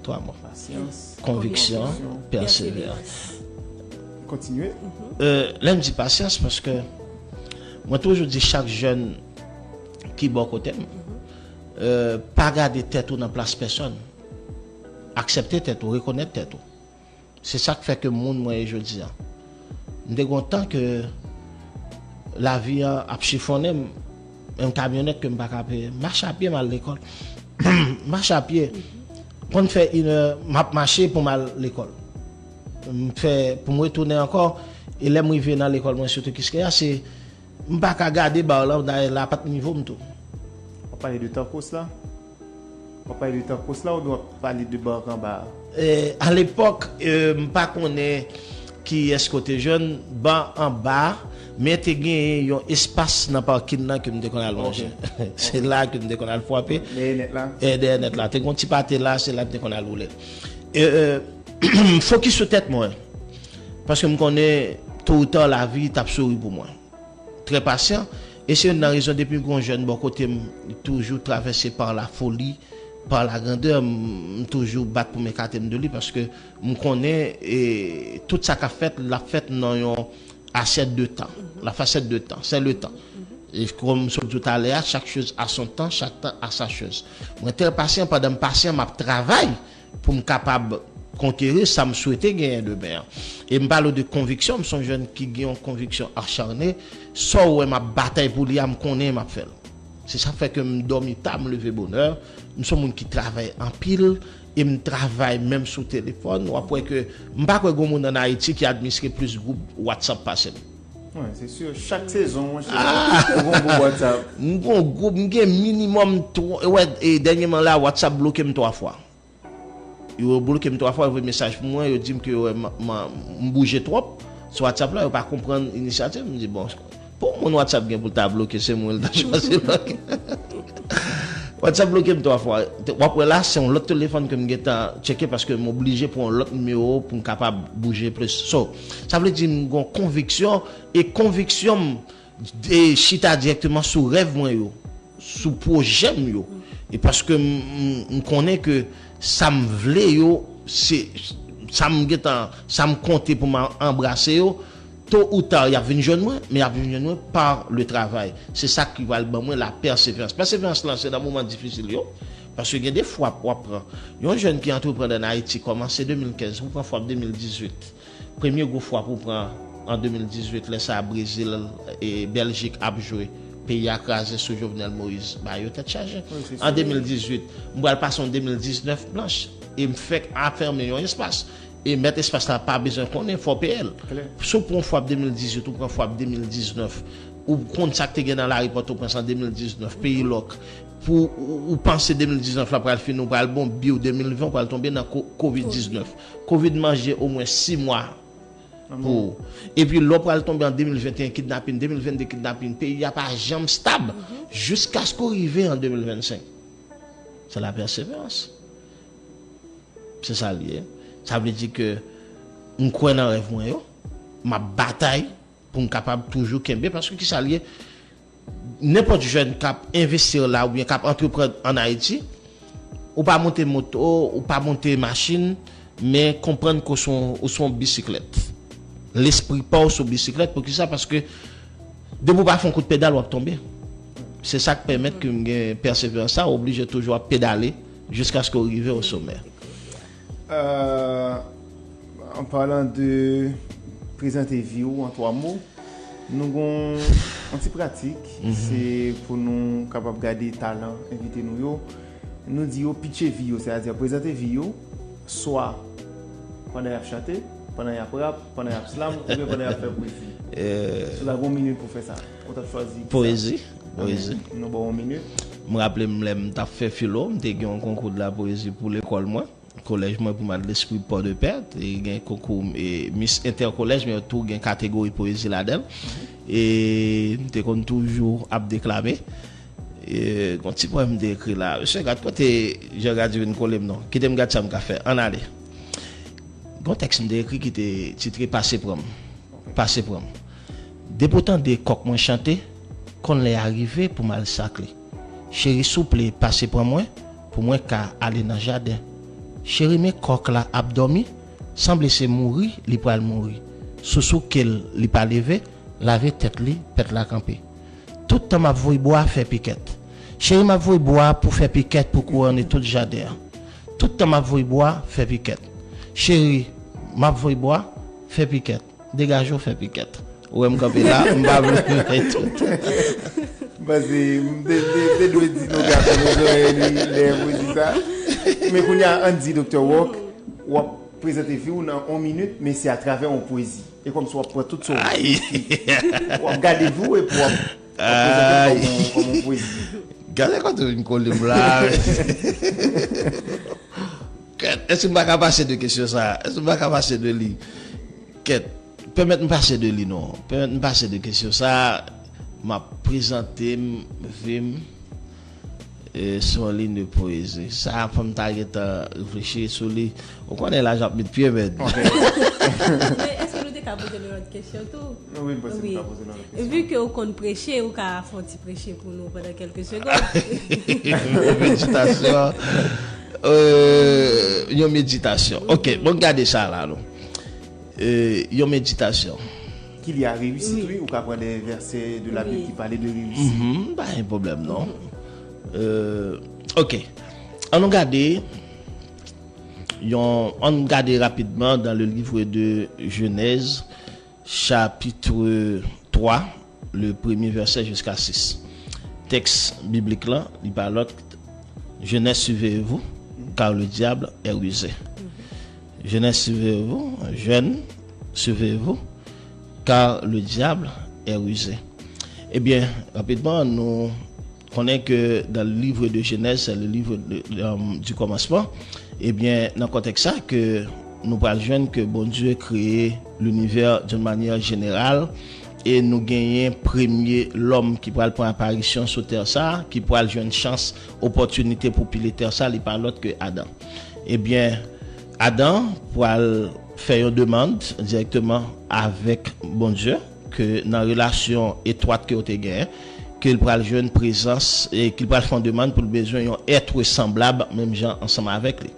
Twa mo. Pasyans. Konviksyon, pèseverans. Kontinye. Euh, lè m di pasyans, paske mwen toujou di chak jèn ki bò kote m, euh, pa gade tèt ou nan plas pèsonn. Aksepte tèt ou, rekonèt tèt ou. Se sa k fè ke m moun mwen ye jodi a. M te gen yon tan ke lavi a ap chifonnen m, yon kamyonèt ke m pa ka peye. M mache a pye m al lekòl. M mache a pye. Konn fè inè, m ap mache pou m al lekòl. M fè, pou m retounen ankò, e lè m rive nan lekòl mwen, sitou Kiskeya, se, m pa ka gade ba la, dayè la pa t nivo m tou. W ap pale de Tankos la? W ap pale de Tankos la oubyen w ap pale de Bank Anba a? E, alepòk, e, m pa konnen kiyès ke w te jwenn Bank Anba a, men te gen yon espas nan pakin nan ke m te konn al lonje. Se la ke m te konn al frape. Dèyè nèt la? E, dèyè nèt la. Te gen yon ti pate la, se la m te konn al woule. E, e, m fokis sou tèt mwen. Paske m konnen, to ou ta, lavi t ap souri pou mwen. Trè pasyan. E se youn nan rezon, depi m gen yon jèn bò kote m, li toujou travèse par la folie, par la grandeur, m, m toujou bat pou m ekate m de li, paske m konnen, e, tout sa k ap fèt, l ap fèt nan yon asyèt de tan. La facette de temps, c'est le temps. E kòm m sot di w talè a, chaque chose a son temps, chaque temps a sa chose. Mwen trè pasyan, pandan m pasyan, m ap travay pou m kapab konkeri sa m swete genyen demen an. E m pale w de konviksyon, m se yon jèn ki gen yon konviksyon acharne, sa w wè m ap batay pou li a, m konnen m ap fè l. Se sa k fè ke m dòmi ta, m leve bonè, m se yon moun ki travay anpil, e m travay menm sou telefòn, w ap wè ke m pa kwè gen moun ann Ayiti ki administre plis gwoup WhatsApp pase m. Wi, se si. Chak sezon, monchè, ou gen yon gwoup WhatsApp. M gen yon gwoup, m gen minimòm twa, wè, e dènyèman la, WhatsApp bloke m twa fwa. Yo bloke m twa fwa, yo voye mesaj pou mwen, yo di m ke yo wè m, m, m bouje twòp sou WhatsApp la, yo pa konprann inisyativ. M di, bon, pou moun WhatsApp gen pou l ta bloke, se mwen l ta chwazi bloke. WhatsApp bloke m twa fwa. W ap wè la, se yon lòt telefòn ke m gentan tcheke paske m oblije pran yon lòt nimewo pou m kapab bouje plis. So, sa vle di m gen yon konviksyon, e konviksyon m e chita dirèkteman sou rèv mwen yo, sou pwojè m yo. E paske m, m, m konnen ke sa m vle yo, se sa m gentan, sa m konte pou m anbrase yo, to ou ta, y ap vin jwenn mwen, men y ap vin jwenn mwen par le travay. Se sa ki pral ban mwen la pèseverans. Pèseverans lan, se nan moman difisil yo, paske gen de fwap w ap pran. Yon jèn ki antreprann ann Ayiti, kòmanse de mil kenz, ou pran fwap de mil dizuit. Premye gwo fwap ou pran an de mil dizuit, lè sa a Brezil e Bèljik ap jwe, peyi a kraze sou Jovenel Moïse, ba yo tèt chaje. An de mil dizuit, m pral pase yon de mil diznèf blanch, e m fèk afèmen yon espas. E mèt espas la pa bezwen konnen, fò w peye l. Si w pran fwap de mil dizuit, ou pran fwap de mil diznèf, ou konn sa k te gen nan lari Pòtoprens an de mil diznèf, peyi lòk, pou ou, ou panse de mil diznèf la pral fini, ou pral bon, biw de mil ven, ou pral tonbe nan ko-, kovid diznèf. Kovid manje omwen sis mwa pou ou. Epi lè w pral tonbe an de mil venteyen, kidnapin, de mil vennde, kidnapin, peyi a pa janm stab jiskaske w rive an de mil vennsenk. Se la pèseverans. Se sa l ye. Sa vle di ke m kwè nan rèv mwen yo, m ap batay pou m kapab toujou kenbe, paske kisa l ye? Nenpòt jèn k ap envesti la oubyen k ap antreprann ann Ayiti, ou pa monte moto, ou pa monte machin, men konprann ke w se yon, ou se yon bisiklèt. Lespri pa w se yon bisiklèt, poukisa? Paske depi w pa fè yon kout pedal, w ap tonbe. Se sa k pèmèt ke m gen pèseverans sa, w oblije toujou ap pedale jiskaske w rive o somè. Euh, en parlant de prezante vi w an twa mo, nou gon yon ti pratik, se pou nou kapab gade talan envite nou yo. Nou di yo pitche vi yo, sètadi prezante vi yo, swa pandan y ap chante, pandan y ap rap, pandan y ap slam, oubyen pandan y ap fè pwezi. Si w ta gen yon minit pou fè sa, ou t ap chwazi kisa? Pwezi. Pwezi. Nou ba w yon minit. M raple m lè m t ap fè filo, m te gen yon konkou de la pwezi pou lekòl mwen. Kolèj mwen pou Madlespri Pòdepè, te gen konkou e, Miss Interkolèj, men yo tou gen kategori pwezi ladan l. E m te konn toujou ap deklame. E, gon ti pwen m te ekri la. Mesye, gad kote Jean Gady vin kole m non. Kite m gad sa m ka fè. Ann ale. Gon tèks m te ekri ki te titre Pase pran m. Pase pran m. Depi w tande kòk mwen chante, konn lè a rive pou m al sakle. Cheri, souple, pase pran mwen, pou mwen ka ale nan jaden. Cheri, men kòk la ap dòmi, sanble se mouri li pral mouri. Sousou ke l, li pa leve, lave tèt li, pèt la kanpe. Tout tan m ap voye bwa fè pikèt. Cheri, m ap voye bwa pou fè pikèt pou kouwone tout jaden an. Tout tan m ap voye bwa fè pikèt. Cheri, m ap voye bwa fè pikèt. Degaje w fè pikèt. Ou wè m kanpe la, m pa vle fè tout. Paske m te, te, te dwe di nou gason nan zòrèy li lè pwezi sa. Men kounye a, ann di Doktè Rock, w ap prezante vi w nan yon minit, men se atravè yon pwezi. E kòmsi w ap pran tout sa w, w ap gade vi w epi w ap, w ap prezante l kòm yon, kòm yon pwezi. Gade kote w vin kole m la. Kèt, èske m pa ka pase de kesyon sa? Èske m pa ka pase de li? Kèt, pèmèt m pase de li non. Pèmèt m pase de kesyon sa. M ap prezante m, vi m. E, sou yon liy de pwezi. Sa, fò m ta gentan reflechi sou li. Ou konnen la, j ap met pye, men. Men èske nou te ka poze l yon lòt kesyon tou? Wi, m panse nou ka poze l yon lòt kesyon. Vu ke ou konn preche, ou ka fè yon ti preche pou nou pandan kèlke segonn. Meditasyon. Euh, yon meditasyon. Ok, bon, gade sa la, non. Euh, yon meditasyon. Ki li a reyisit, wi, ou ka pran de vèsè de la Bib ki pale de reyisit. Mhm, pa gen pwoblèm, non. Euh, ok. Ann nou gade yon, ann gade rapidman dans le livre de Genèse, chapitre trois, le premier verset jusqu'à six. Tèks biblik lan, li pa lòt, Jeunesse, surveillez-vous, car le diable est rusé. Jeunesse, surveillez-vous, jeunes, surveillez-vous, car le diable est rusé. Ebyen, rapidman, nou konnen ke dans le livre de Genèse, c'est le livre de, euh, du commencement. Ebyen, nan kontèks sa ke nou pral jwenn ke Bondye kreye linivè d'une manière générale e nou genyen premye lòm ki pral pran aparisyon sou tè sa, ki pral jwenn chans, opòtinite pou pile tè sa, li pa lòt ke Adan. Ebyen, Adan pral fè yon demann dirèkteman avèk Bondye, ke nan relasyon etwat ke yo te genyen, ke l pral jwenn prezans e ke l pral fè yon demann pou l bezwen yon être semblable, menm jan ansanm avèk li.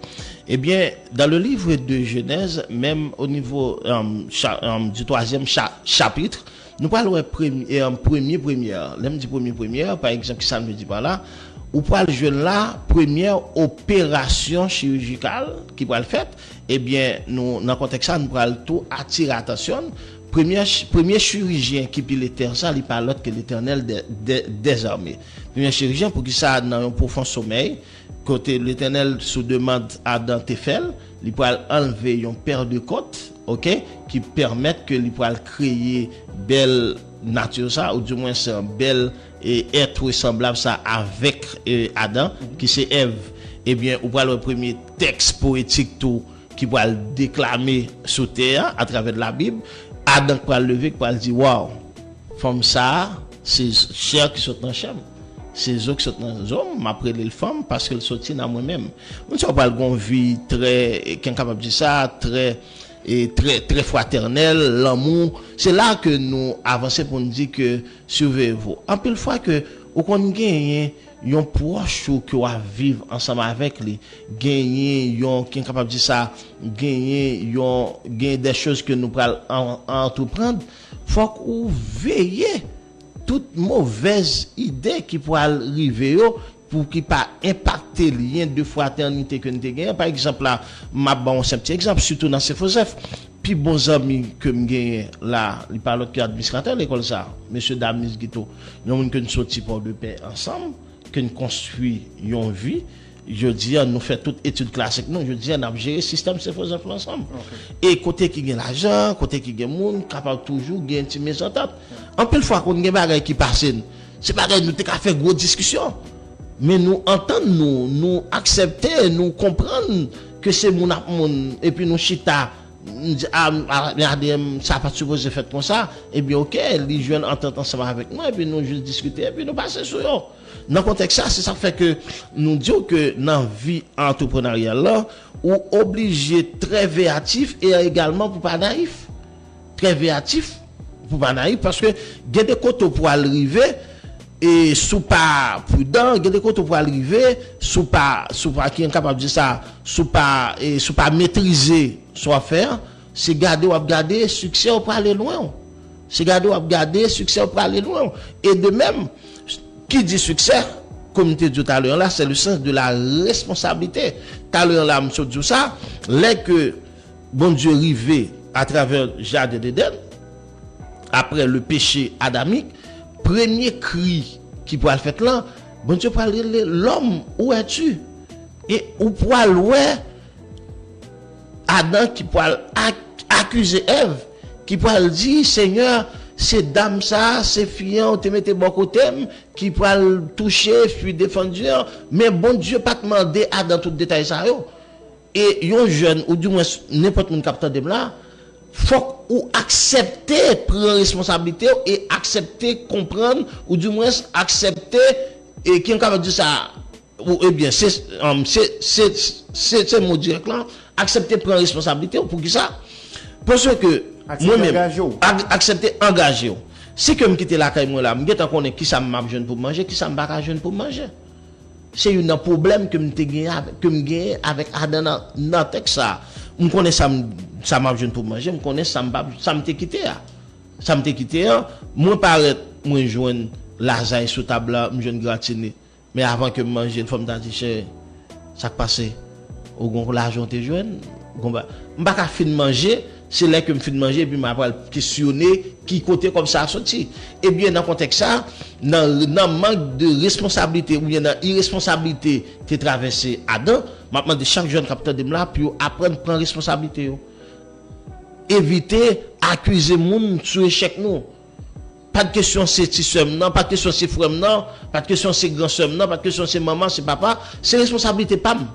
Ebyen, dans le livre de Genèse, menm o nivo, euh, cha, euh, du troisième cha, chapitre, nou pral wè premye, euh, premye premyè. Lè m di premye premyè, pa egzanp, ki sa m vle di pa la? Ou pral jwenn la premyè operasyon chirijikal ki pral fèt. Ebyen, nou, nan kontèks sa, nou pral tou atire atansyon n. Premye, premye chirijyen ki pile tè sa, li pa lòt ke Letènèl dè, dè, dèzame. Premye chirijyen, poukisa nan yon pwofon somèy, kote Letènèl, sou demann Adan te fè l, li pral anlve yon pè de kòt, ok, ki pèmèt ke li pral kreye bèl nati sa, oudimwens bèl e être semblable sa avèk, e, Adan, ki se Èv. Ebyen, ou pral wè premye tèks powetik tou ki pral deklame sou tè a, atravè de la Bib. Adan k pral leve, k pral di, waw, fanm sa a, se chè ki sot nan chè m. Se zo ki sot nan zo m, m ap rele l fanm paske l soti nan mwen menm. Moun sa yo pral gen yon vi trè, ke n kapab di sa, trè, e trè, trè fratènèl, lanmou. Se la ke nou avanse pou n di ke surveillez-vous. Anpil fwa ke ou konn genyen yon pwòch ou ke w ap viv ansanm avèk li, genyen yon, ki n kapab di sa, genyen yon, genyen de choz ke nou pral an, antreprann, fòk ou veye tout movèz ide ki pral rive yo pou ki pa enpakte lyen de fratènite ke n te genyen. Pa egzanp la, m ap ba w yon senp ti egzanp, sitou nan Sen Jozèf, pi bon zanmi ke m genyen la, li pa lòt ke administratè lekòl sa, mesye Damis Guiteau, yon moun ke n soti Pòdepè ansanm, ke n konstwi yon vi. Jodi a, nou fè tout etid klasik nou. Jodi a, n ap jere sistèm Sen Jozèf la ansanm. E kote ki gen lajan, kote ki gen moun, kapab toujou gen ti mezantant. Anpil fwa, konn gen bagay ki pase n, se bagay nou te ka fè gwo diskisyon. Men nou antann nou, nou aksepte, nou konprann ke se moun ak moun, epi nou chita, n di, a, a, men A D M, sa pa t sipoze fèt konsa. Ebyen, oke, li jwenn antant ansanm avèk mwen, epi nou jis diskite, epi nou pase sou yo. Nan kontèks sa, se sa k fè ke nou di w ke nan vi antreprenaryal la, ou oblije trè veyatif e egalman pou pa nayif. Trè veyatif pou pa nayif, paske gen de kote w pral rive, e si w pa pridan, gen de kote w pral rive, si w pa, si w pa, ki m kapab di sa, si w pa, e, si w pa metrize sa w ap fè an, se gade w ap gade, siksè w prale lwen w. Se gade w ap gade, siksè w prale lwen w. E de menm, ki di siksè, kòm m te di w talè an la, c'est le sens de la responsabilité. Talè an la, m sot di w sa, lè ke Bondye rive atravè jaden Edenn, apre le péché adamique, premye kri ki pral fèt lan, Bondye pral rele, "L'homme, où es-tu?" E ou pral wè Adan ki pral ak- akize Èv, ki pral di, "Senyè, se dam sa, se fi an ou te mete bò kote m, ki pral touche fwi defann Dye an." Men Bondye pa t mande Adan tout detay sa yo. E yon jèn, oudimwens nenpòt moun k ap tande m la, fòk ou aksepte pran responsablite w e aksepte konprann, oudimwens aksepte, e ki m kapab di sa, ou, ebyen, se, um, se, se, se, se mo dirèk lan, aksepte pran responsablite w. Poukisa? Paske mwen menm, ak- aksepte angaje w. Si ke m kite lakay mwen la, m gentan konnen kisa m ap jwenn pou m manje, kisa m pa ka jwenn pou m manje. Se youn nan pwoblèm ke m te genyen avèk, ke m genyen avèk Adan nan, nan tèks sa a. M konnen sa m, sa m ap jwenn pou m manje, m konnen sa m p ap, sa m te kite a. Sa m te kite a, mwen parèt, mwen jwenn lazay sou tab la, m jwenn gratine. Men avan ke m manje l, fò m ta di, "Chè, sa k pase? Ou gon lajan w te jwenn?" Gon ba-, m pa ka fin manje, se lè ke m fin manje, epi m apral kesyone ki kote kòb sa a soti. Ebyen, nan kontèks sa a, nan, nan mank de responsablite oubyen nan iresponsablite te travèse Adan, m ap mande chak jèn k ap tande m la pou yo aprann pran responsablite yo. Evite akize moun sou echèk nou. Pa t kesyon se ti sè m nan, pa t kesyon se frè m nan, pa t kesyon se gran sè m nan, pa t kesyon se manman, se papa, se responsablite pa m.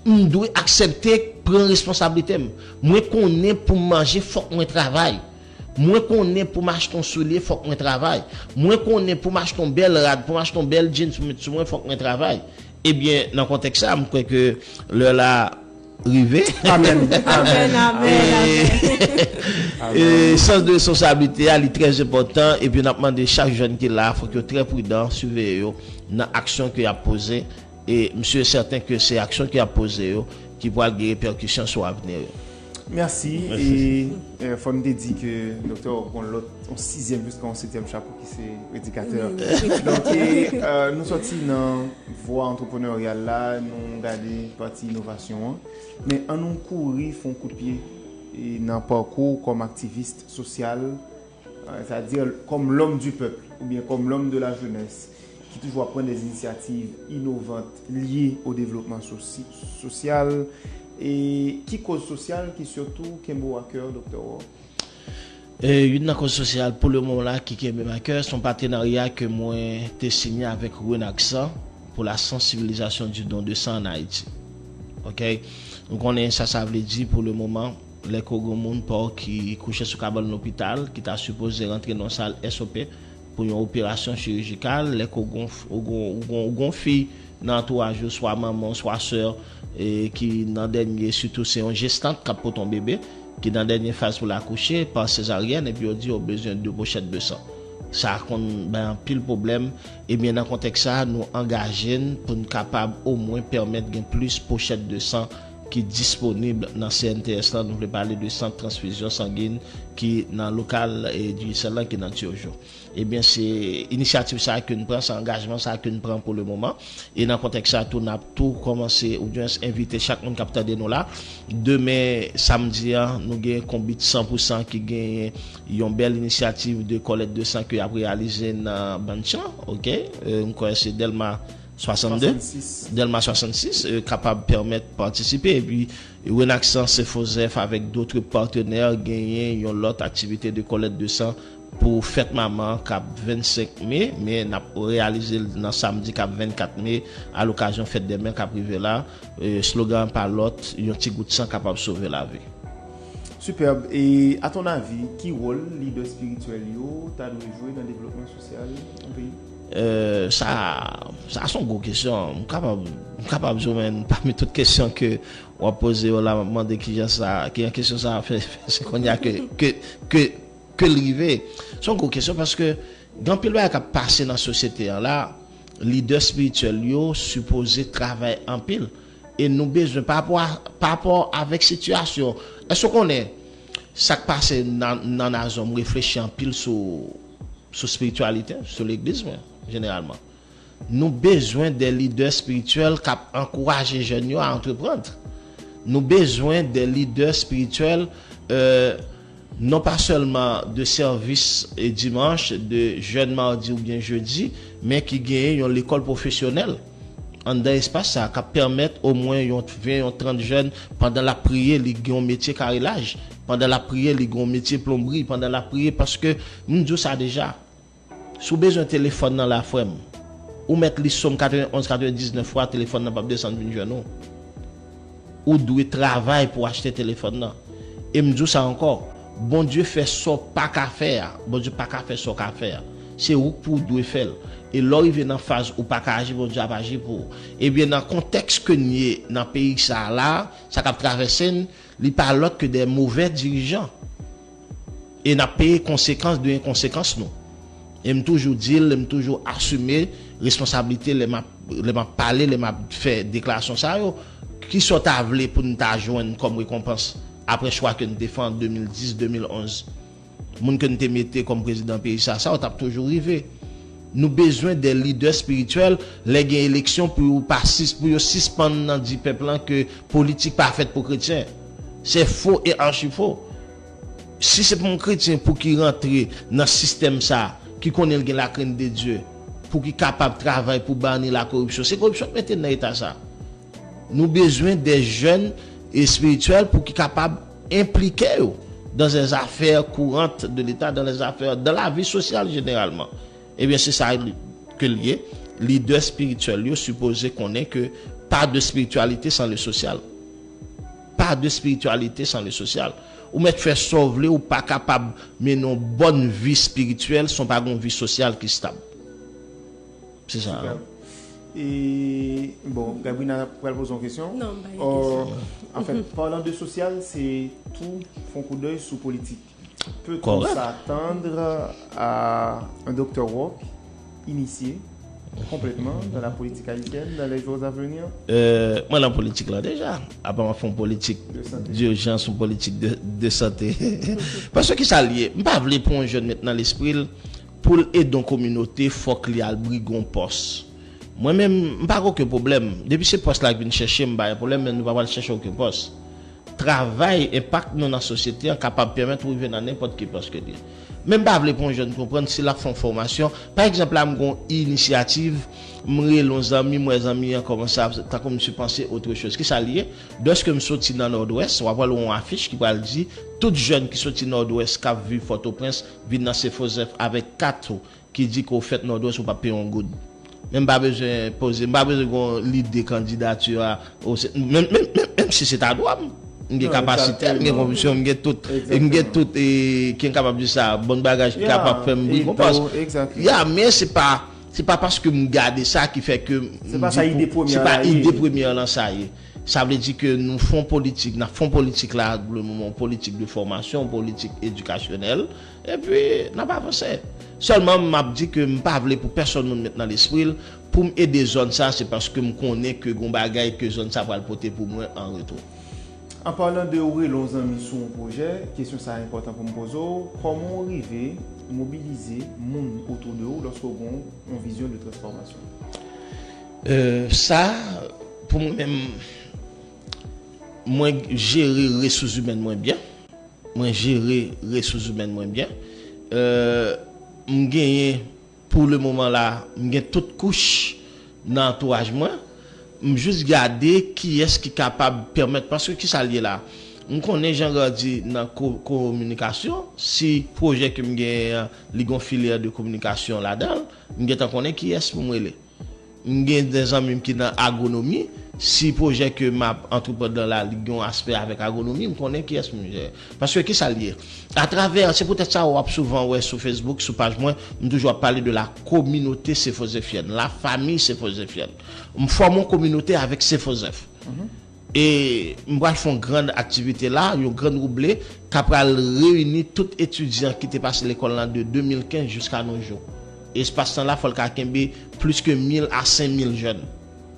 M dwe aksepte pran responsablite m. Mwen konnen pou m manje, fòk mwen travay. Mwen konnen pou m achte yon soulye, fòk mwen travay. Mwen konnen pou m achte yon bèl rad, pou m achte yon bèl jeans pou m met sou mwen, fòk mwen travay. Ebyen, nan kontèks sa, m kwè ke lè la rive. Amèn. Amèn, amèn, amèn. E sans de responsablite a, li trè enpòtan, epi n ap mande chak jèn ki la, fòk yo trè pridan, siveye yo nan aksyon ke y ap poze, e m si e sèten ke se aksyon ke y ap poze yo ki pral gen repèkisyon sou avni yo. Mèsi. Mèsi. E, e, fò n te di ke Doktè Rob gon lòt, yon sizyèm jiska yon setyèm chapo ki se predikatè. Wi, wi. Donk, e, e, nou sòti nan vwa antrepreneryal la, nou gade pati inovasyon an. Men ann nou kouri fè yon kout pye, e, nan pakou w kòm aktivis sosyal, e, sètadi kòm l'homme du peuple, oubyen kòm l'homme de la jeunesse, ki toujou ap pran des initiatives innovantes liées au développement sosi-, social, e ki koz sosyal ki sitou kenbe w a kè, Doktè Rob? E, youn nan koz sosyal pou le moman la ki kenbe m a kè, se yon patenarya ke mwen te siyen avèk Renaxan pour la sensibilisation du don de sang en Haïti. Oke? Nou konnen sa sa vle di pou le moman, lè ke w gen yon moun pa w ki kouche sou kabann lopital, ki ta sipoze rantre nan yon sal S O P pou yon operasyon chirijikal, lè ke w gen, w gen, w gen, w gen yon fi nan antouraj ou, swa manman w, swa sè w, e ki nan dènye, sitou se yon jestant k ap pote yon bebe, ki nan dènye faz pou l akouche pa sezaryèn, epi yo di yo bezwen de pochèt de san. Sa konn bay anpil pwoblèm. Ebyen, nan kontèks sa a, nou angaje n pou n kapab omwen pèmèt gen plis pochèt de san ki disponib nan C N T S lan. Nou vle pale de sant transfizyon sangin ki nan lokal, e, Digicel lan ki nan Tiyojo. Ebyen, se inisyativ sa a ke n pran, se angajman sa a ke n pran pou le moman. E nan kontèks sa a tou, n ap tou kòmanse, oudimwens envite chak moun k ap tande nou la. Demen, samdi a, nou gen konbit san pou san ki genyen yon bèl inisyativ de kòlèt de san ke y ap reyalize nan Bann Chan, oke? E, m kwè se Dèlma swasannde, swasannsis. Dèlma swasannsis, e, kapab pèmèt patisipe. Epi, Renaxan Sen Fozèf avèk dòt patnè genyen yon lòt aktivite de kòlèt de san pou fèt manman k ap vennsenk me, men n ap reyalize l nan samdi k ap vennkat me, a lokazyon fèt dè mè k ap rive la. E, slogan an pa lòt, yon ti gout san kapab sove lavi. Superbe. E, à ton avis, ki wòl lidè espirityèl yo ta dwe jwe nan devlopman sosyal yon peyi? E, sa, sa se yon gwo kesyon. M kapab, m kapab di w, men pami tout kesyon ke w ap poze yo la, m ap mande kijan sa, kijan kesyon sa fè, fè se kounye a ke, ke, ke, ke l rive. Se yon gwo kesyon paske Gen anpil bagay k ap pase nan sosyete an la, lidè espirityèl yo sipoze travay anpil. E nou bezwen, pa rapò a, pa rapò avèk sitiyasyon. Èske w konnen sa k pase nan, nan nazon? M reflechi anpil sou, sou espirityalite, sou legliz mwen, jeneralman. Nou bezwen de lidè espirityèl k ap ankouraje jèn yo a antreprann. Nou bezwen de lidè espirityèl, euh, non pa sèlman de sèvis e dimanch, de jèn madi oubyen jedi, men ki genyen yon lekòl pwofesyonèl anndan espas sa a k ap pèmèt omwen yon ven, yon trant jèn, pandan l ap priye, li gen yon metye karelaj, pandan l ap priye, li gen yon metye plonbri, pandan l ap priye, paske m di w sa deja, si w bezwen telefòn nan la, frè m, ou mèt li Sòm katrevenn-onz, katrevenn-diznèf fwa, telefòn nan p ap desann vin jwenn ou. Ou dwe travay pou w achte telefòn nan. E m di w sa ankò, Bondye fè sa w pa ka fè a. Bondye pa ka fè sa w ka fè a. Se ou k pou w dwe fè l. E lè w rive nan faz ou pa ka aji, Bondye ap aji pou ou. Ebyen, nan kontèks ke n ye nan peyi sa a la, sa k ap travèse n, li pa lòt ke de movè dirijan. E n ap peye konsekans de enkonsekans nou. E m toujou di l, e m toujou asime responsablite lè m ap, lè m ap pale, lè m ap fè deklarasyon sa yo. Kisa w ta vle pou n ta jwenn kòm rekonpans apre chwa ke n te fè an de mil dis, de mil onz? Moun ke n te mete kòm prezidan peyi sa, sa yo t ap toujou rive. Nou bezwen de lidè espirityèl lè gen eleksyon pou yo pa sis-, pou yo sispann nan di pèp lan ke politik pa fèt pou kretyen. Se fo e achi fo. Si se pou yon kretyen pou ki rantre nan sistèm sa, ki konnen l gen lakrent de Dye, pou ki kapab travay pou bani lakoripsyon, se koripsyon k mete n nan eta sa. Nou bezwen de jèn espirityèl pou ki kapab enplike yo dans les affaires courantes de l'État, dans les affaires, dans la vie sociale généralement. Ebyen, se sa li, ke l ye. Lidè espirityèl yo sipoze konnen ke pas de spiritualité sans le social. Pas de spiritualité sans le social. Ou mèt fè sa w vle, ou pa kapab mennen yon bòn vi espirityèl san w pa gen yon vi sosyal ki stab. Se sa. Sipè. E, bon, Gabrina pral poze yon kesyon. Non, m pa gen kesyon. Anfèt, parlant de social, se tou fè yon koudèy sou politik. Peut-on s'attendre à un Docteur Rock initié complètement dans la politique haïtienne dans les jours à venir? Euh, mwen nan politik la deja. Apa m ap fè yon politik dijans, yon politik de, de sante. Paske ki sa l ye? M pa vle pou yon jèn met nan lespri l, pou l ede yon kominote, fòk li al brige yon pòs. Mwen menm, m pa gen okenn pwoblèm. Depi se pòs la k vin chèche m, m pa gen pwoblèm, men nou pa pral chèche okenn pòs. Travay, enpak nou nan sosyete an kapab pèmèt ou rive nan nenpòt ki pòs ke l ye. Men m pa vle pou yon jèn konprann si l ap fè yon fòmasyon. Pa egzanp, la, m gen yon inisyativ, m rele yon zanmi, m wè zanmi an kòmanse ap, tankou misye panse otre choz. Ki sa l ye? Dèske m soti nan Nòdwès, w ap wè l yon afich ki pral di, tout jèn ki soti Nòdwès k ap viv Pòtoprens, vin nan Sen Fozèf avèk kat ou ki di ke w fèt Nòdwès, ou p ap peye yon goud. Men m pa bezwen poze, m pa bezwen gen yon lide kandidati a, o se, menm, menm, menm, menm si se ta dwa m. M gen kapasite, m gen konviksyon, m gen tout, e m gen tout, e, ki kapab di sa, bon bagaj ki kapab fè m brige yon pòs. Ya, men se pa, se pa paske m gade sa ki fè ke m di pou, se pa ide premye lan sa ye. Sa vle di ke nou fè yon politik, n ap fè yon politik la, le moman, yon politik de fòmasyon, yon politik edikasyonèl, epi n ap avanse. Sèlman, m ap di ke m pa vle pou pèsonn moun met nan lespri l, pou m ede zòn sa, se paske m konnen ke gon bagay ke zòn sa pral pote pou mwen an retou. An palan de ou rele yon zanmi sou yon pwojè, kesyon sa a enpòtan pou m poze w, kòman w rive mobilize moun otou de ou lòske w gen yon vizyon de transfòmasyon? Euh, sa, pou mwen menm, mwen jere resous imèn mwen byen. Mwen jere resous imèn mwen byen. Euh, m genyen, pou le moman la, m gen tout kouch nan antouraj mwen. M jis gade kiyès ki kapab pèmèt, paske ki sa l ye la? M konnen jan grandi nan ko-, kominikasyon, si pwojè ke m genyen an, li gon filyè de kominikasyon ladan l, m gentan konnen kiyès pou m rele. M gen de zanmi m ki nan agwonomi. Si pwojè ke m ap antreprann la, li gen yon aspè avèk agwonomi, m konnen kiyès pou m jere. Paske ki sa l ye? Atravè, se poutèt sa w ap souvan wè sou Facebook, sou paj mwen, m toujou ap pale de la communauté sefozefyèn, la famille sefozefyèn. M fòme yon kominote avèk Sefozèf. E m pral fè yon grann aktivite la, yon grann wouble, k ap pral reyini tout etidyan ki te pase lekòl lan de de mil kenz jiska nos jours. Espas tan la, fò l ka kenbe plis ke mil a senk mil jèn.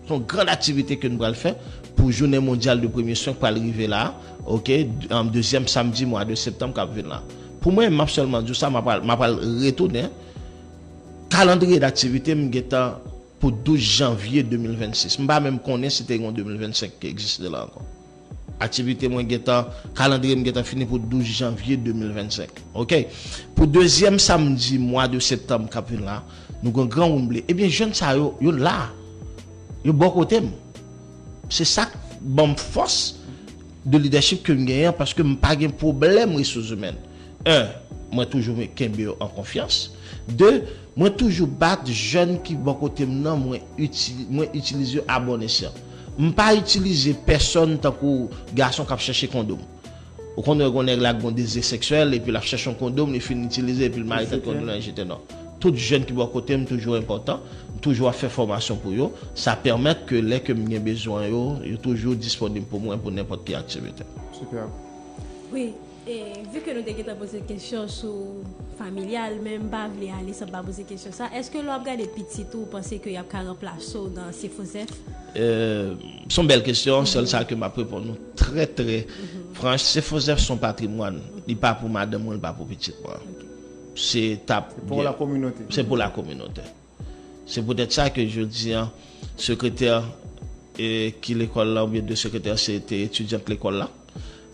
Se yon gran aktivite ke nou pral fè pou jounen mondyal de premye swen k pral rive la, oke, dezyèm samdi mwa de septanm k ap vin la. Pou mwen, m ap sèlman di w sa, m ap pral, m ap pral retounen. Kalandriye daktivite m gentan pou douz janvye de mil vennsis. M pa menm konnen si te gen yon de mil vennsenk ki egziste la ankò. Aktivite mwen gentan, kalandriye m gentan fini pou douz janvye de mil vennsenk. Oke? Pou dezyèm samdi mwa de septanm k ap vin la, nou gen gran woumble. Ebyen, jèn sa yo, yo la. Yo bò kote m. Se sa k ban m fòs de lidèchip ke m genyen an, paske m pa gen pwoblèm resous imèn. En, mwen toujou kenbe yo an konfyans. De, mwen toujou bat jèn ki bò kote m nan, mwen itilize yo a bon esyan. M pa itilize pèsonn tankou gason k ap chèche kondom. Ou konn wè gen nèg la ki gen dezi seksyèl, epi l ap chèche yon kondom, li fin itilize, epi l mare tèt kondom nan, li jete non. Tout jèn ki bò kote m toujou enpòtan, m toujou ap fè fòmasyon pou yo. Sa pèmèt ke lè ke m gen bezwen yo, yo toujou disponib pou mwen pou nenpòt ki aktivite. Superb. Wi, e, vi ke nou te gentan poze kesyon sou familyal, men m pa vle ale san m pa poze kesyon sa. Èske lè w ap gade pitit ou, ou panse ke y ap ka ranplase w nan Sefozèf? Se yon bèl kesyon, sèl sa ke m ap reponn ou trè trè franch, Sefozèf se yon patrimwàn. Li pa pou madanm mwen, li pa pou pitit mwen. Se t ap. Se pou lakominote. Se pou lakominote. Se poutèt sa ke jodi a, sekretè ki lekòl la, oubyen de sekretè se te etidyant lekòl la.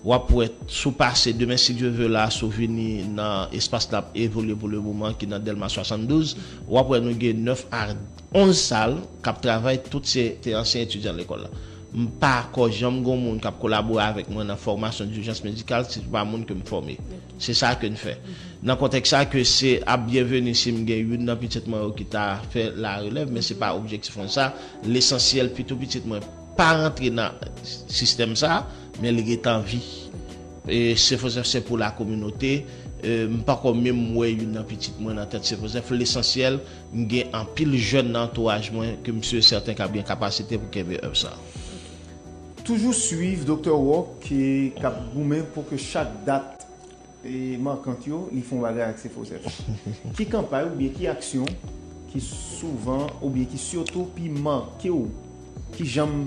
W ap wè, si w pase demen, si Dye ve la, si w vini nan espas n ap evolye pou le moman, ki nan Dèlma swasanndouz, w ap wè nou gen nèf a onz sal k ap travay, tout se te ansyen etidyan lekòl la. M pa ko janm gen yon moun k ap kolabore avèk mwen nan fòmasyon dijans medikal si se pa moun ke m fòme. Se sa ke n fè. Nan kontèks sa ke se ap byenveni si m gen youn nan pitit mwen yo ki ta fè larelèv, men se pa objektif mwen sa. Lesansyèl, pitou pitit mwen pa rantre nan sistèm sa, men li gentan vi. E Sefozèf se pou lakominote. E m poko menm wè youn nan pitit mwen nan tèt Sefozèf. Lesansyèl, m gen anpil jèn nan antouraj mwen ke m si e sèten k ap gen kapasite pou kenbe èv sa. Toujou swiv Doktè Rock k ap goumen pou ke chak dat e, makant yo, li fè yon bagay ak Sefozèf. Ki kanpay oubyen ki aksyon ki souvan oubyen ki sitou pi make w, ki janm,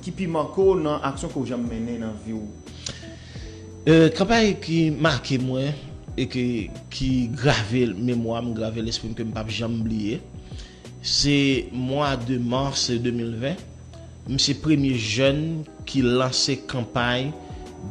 ki pi make w nan aksyon ke w janm mennen nan vi w? Kanpay ki make mwen e ke, ki grave memwa m, grave lespri m, ke m p ap janm bliye, se mwa de mas de mil ven. M se premye jèn ki lanse kanpay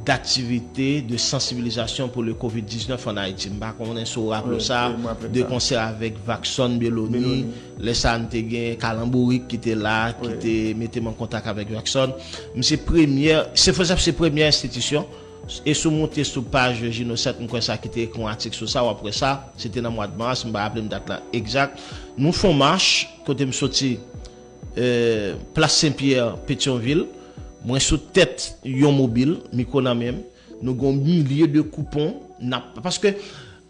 daktivite de sansibilizasyon pou le kovid diznèf ann Ayiti. M pa konnen si w raple w sa, de konsè avèk Vakson Beloni. Lè sa a, n te gen Kalanbourik ki te la, ki te mete m an kontak avèk Vakson. M se premyè, Sefozèf se premyè enstitisyon. E si w moute sou paj Jinosèt, m kwè sa ki te ekri yon atik sou sa, w ap wè sa. Se te nan mwa de mas, m pa raple m dat la egzak. Nou fè yon mach, kote m soti, Plas Sen Pyè, Petyonvil, mwen sou tèt yon mobil, mikwo nan men m, nou gen yon milye de koupon, n ap, paske,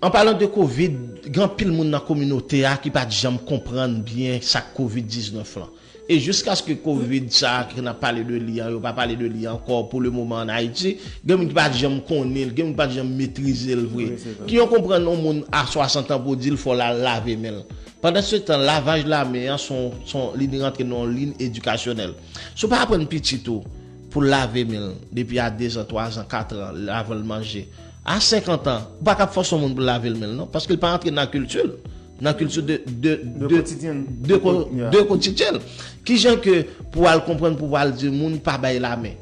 an palan de kovid, gen anpil moun nan kominote a ki pa t janm konprann byen sa k kovid diznèf lan. E jiskaske kovid sa a ke n ap pale de li an, yo pa pale de li ankò pou le moman ann Ayiti, gen moun ki pa t janm konnen l, gen moun ki pa t janm metrize l vre. Ki yo konprann yon moun a swasant an pou w di l fò l al lave men l. Pandansetan, lavaj lamen an, se yon, se yon, li rantre nan yon liy edikasyonèl. Si w pa aprann pitit ou pou l lave men l depi a dezan, twazan, katran, avan l manje, a senkant an, ou pa kab fòse yon moun pou l lave l men l non, paske l pa rantre nan kilti l, nan kilti de, de, de, de kotidyen l. Kijan ke pou w al konprann, pou w al di moun pa bay lamen?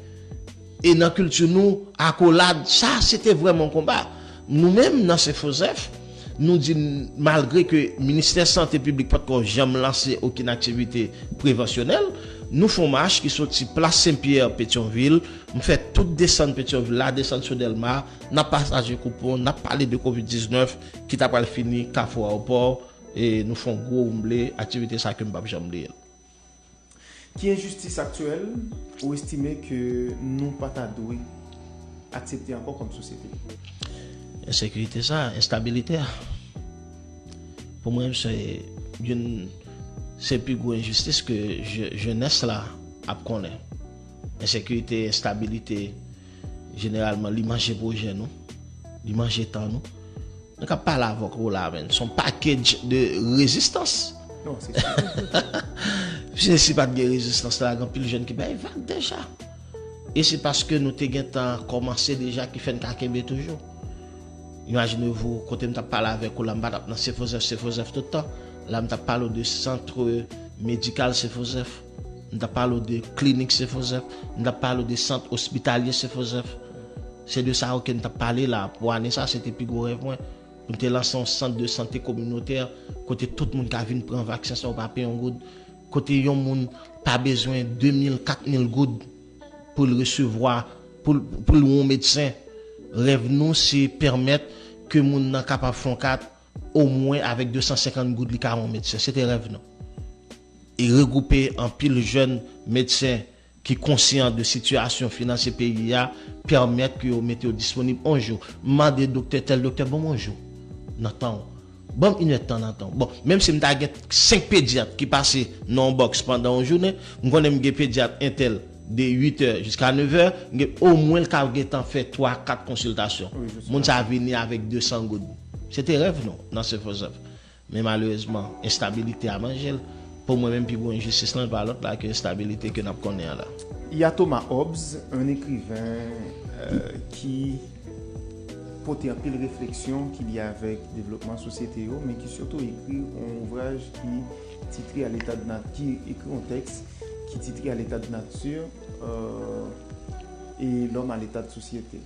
E nan kilti nou, akolad, sa se te vrèman yon konba. Nou menm, nan Sefozèf, nou di, malgre ke Ministè Sante Piblik potko janm lanse okenn aktivite prevansyonèl, nou fè yon mach ki soti Plas Sen Pyè, Petyonvil, m fè tout desann Petyonvil la, desann sou Dèlma, n ap pataje koupon, n ap pale de kovid diznèf ki ta pral fini Kafou Ayewopò, e nou fè yon gwo woumble, aktivite sa ke m p ap janm bliye l. Ki enjistis aktyèl ou estime ke nou pa ta dwe aksepte ankò kòm sosyete? Ensekirite sa, enstabilite a. Pou mwen, se youn, se pi gwo enjistis ke je, jenès la ap konnen. Ensekirite, enstabilite, jeneralman, li manje pwojè nou, li manje tan nou. Mwen k ap pale avèk ou la, men, se yon package de rezistans. Non, se si. Piske si pa t gen rezistans la, gen anpil jèn ki bay vag deja. E se paske nou te gentan kòmanse deja ki fè n ka kenbe toujou. Imajine vou, kote m t ap pale avèk ou la, m pa t ap nan Sefozèf, Sefozèf tout tan. La, m t ap pale w de sant medikal Sefozèf. M t ap pale w de klinik Sefozèf. M t ap pale w de sant ospitalye Sefozèf. Se de sa yo ke m t ap pale la. Pou ane sa, se te pi gwo rèv mwen. Pou n te lanse yon sant de sante kominotè, kote tout moun ka vin pran vaksen san yo pa peye yon goud. Kote yon moun pa bezwen de mil, kat mil goud pou l resevwa, pou l pou l wè yon medsen. Rèv nou, se pèmèt ke moun nan kapab fè yon kat, omwen avèk de san senkant goud, li ka wè yon medsen. Se te rèv nou. E regwoupe anpil jèn medsen ki konsyan de sitiyasyon finansye peyi a, pèmèt ke yo mete yo disponib yon jou. M mande doktè tèl, doktè ban m yon jou nan tan w. Ban m inèdtan nan tan w. Bon, menm si m ta gen senk pedyat ki pase nan yon bòks pandan yon jounen, m konnen m gen pedyat entèl de uit è jiska nèf è, m gen, omwen l ka gentan fè twa, kat konsiltasyon. Wi, jis Moun sa vini avèk de san goud. Se te rèv nou nan Sefozèf. Men malerezman, enstabilite a manje l. Pou mwen menm, pi gwo enjistis lan pa lòt la ke enstabilite ke n ap konnen an la. Il y a Thomas Hobbes, un écrivain euh, qui pote anpil refleksyon ki lye avèk devlopman sosyete yo, men ki sitou ekri yon ouvraj ki titre à l'état de nature, ki ekri yon tèks ki titre à l'état de nature euh, et l'homme à l'état de société.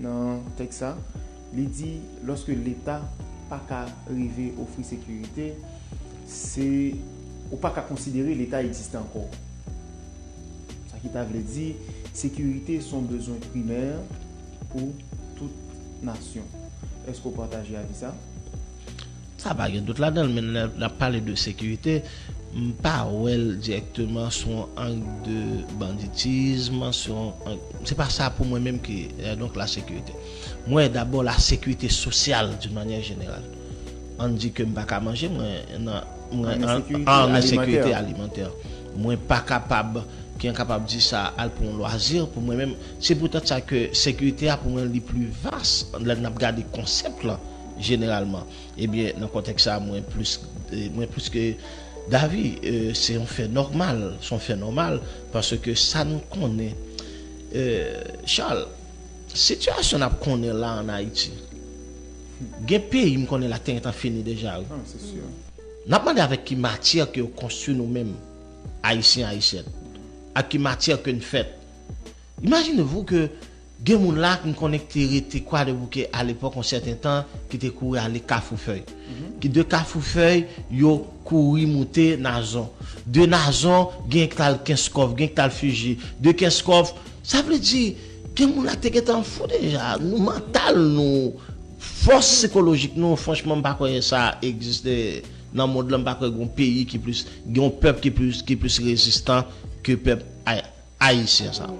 Nan tèks sa, li di, lòske Leta pa ka rive ofri sekirite, se ou pa ka konsidere Leta egziste ankò. Sa ki ta vle di, sekirite se yon bezwen primè pou tout nasyon. Èske w pataje avi sa? Sa pa gen dout ladan l, men lè n ap pale de sekirite, m pa wè l dirèkteman sou yon ang de banditism, sou yon ang, se pa sa pou mwen menm ki, euh, donc, la sécurité. Mwen wè dabò la sécurité sociale d'une manière générale. Ann di ke m pa ka manje, mwen nan mwen An an ensekirite an alimantè. Ensekirite alimantè. Mwen pa kapab, ki an kapab di sa, al pou yon lwazi, pou mwen menm. Se poutèt sa ke sekirite a, pou mwen, li pli vas, lè n ap gade konsèp lan, jeneralman. Ebyen, nan kontèks sa, mwen plis, eh, mwen plis ke davi, eh, se yon fè nòmal, se yon fè nòmal, paske sa nou konnen, eh, Charles, sitiyasyon n ap konnen la ann Ayiti, gen peyi m konnen la te gentan fini deja, wi. Ah, c'est sûr. N ap mande avèk ki matyè ke yo konstwi nou menm, Ayisyen, Ayisyèn, ak ki matyè ke n fèt. Imajine vou ke gen moun la ki n konnen ki te rete Kwadèboukè alepòk, yon sèten tan, ki te kouri ale Kafou Fèy. Ki de Kafou Fèy, yo kouri moute Nazon. De Nazon, gen k t al Kenskòf, gen k t al Fiji. De Kenskòf, sa vle di, gen moun la te gentan fou deja. Nou mantal nou, fòs sikolojik nou, franchman, m pa kwè sa egziste nan mond lan, m pa kwè gen yon peyi ki plis, gen yon pèp ki plis, ki plis rezistan ke pèp ay- ayisyen sa.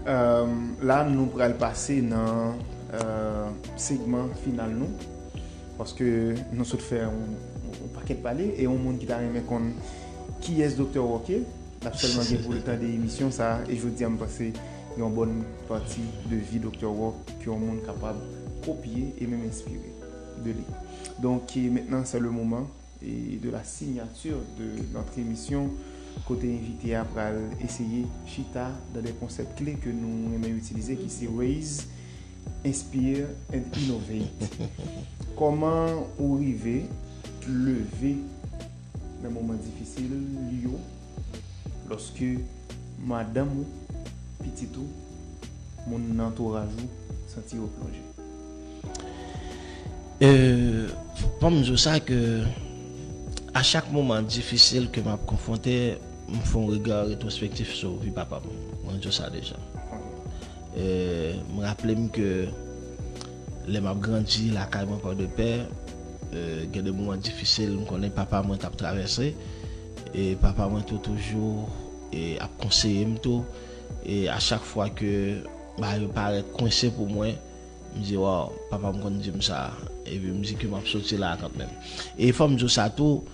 Euh, la, nou pral pase nan euh, segman final nou. Paske nou sot fè yon, yon pakèt pale e yon moun ki ta renmen konn kiyès Doktè Rock ye, l ap sèlman gen pou l tande emisyon sa. E jodi a, m panse gen yon bòn pati de vi Doktè Rock ke yon moun kapab kopye e menm enspire de li. Donk, e mentnan, se le moman e de la signature de notre émission, kote envite a pral eseye chita dans des concepts clés ke nou renmen itilize, ki se raise, inspire and innovate. Kòman ou rive leve nan moman difisil yo, lòske madanm ou, pitit ou, moun nan antouraj ou santi yo plonje? Euh, fò m di w sa ke a chak moman difisil ke m ap konfwonte, m fè yon rega retwospektif sou vi papa m. Mwen di w sa deja. Euh, m raple m ke lè m ap grandi lakay mwen Pòdepè, euh, gen de moman difisil m konnen papa mwen t ap travèse. E papa mwen tou toujou e ap konseye m tou. E a chak fwa ke bagay yo parèt kwense pou mwen, m di, waw, papa m konn di m sa. Epi m di ke m ap soti la a kanmenm. E fò m di w sa tou,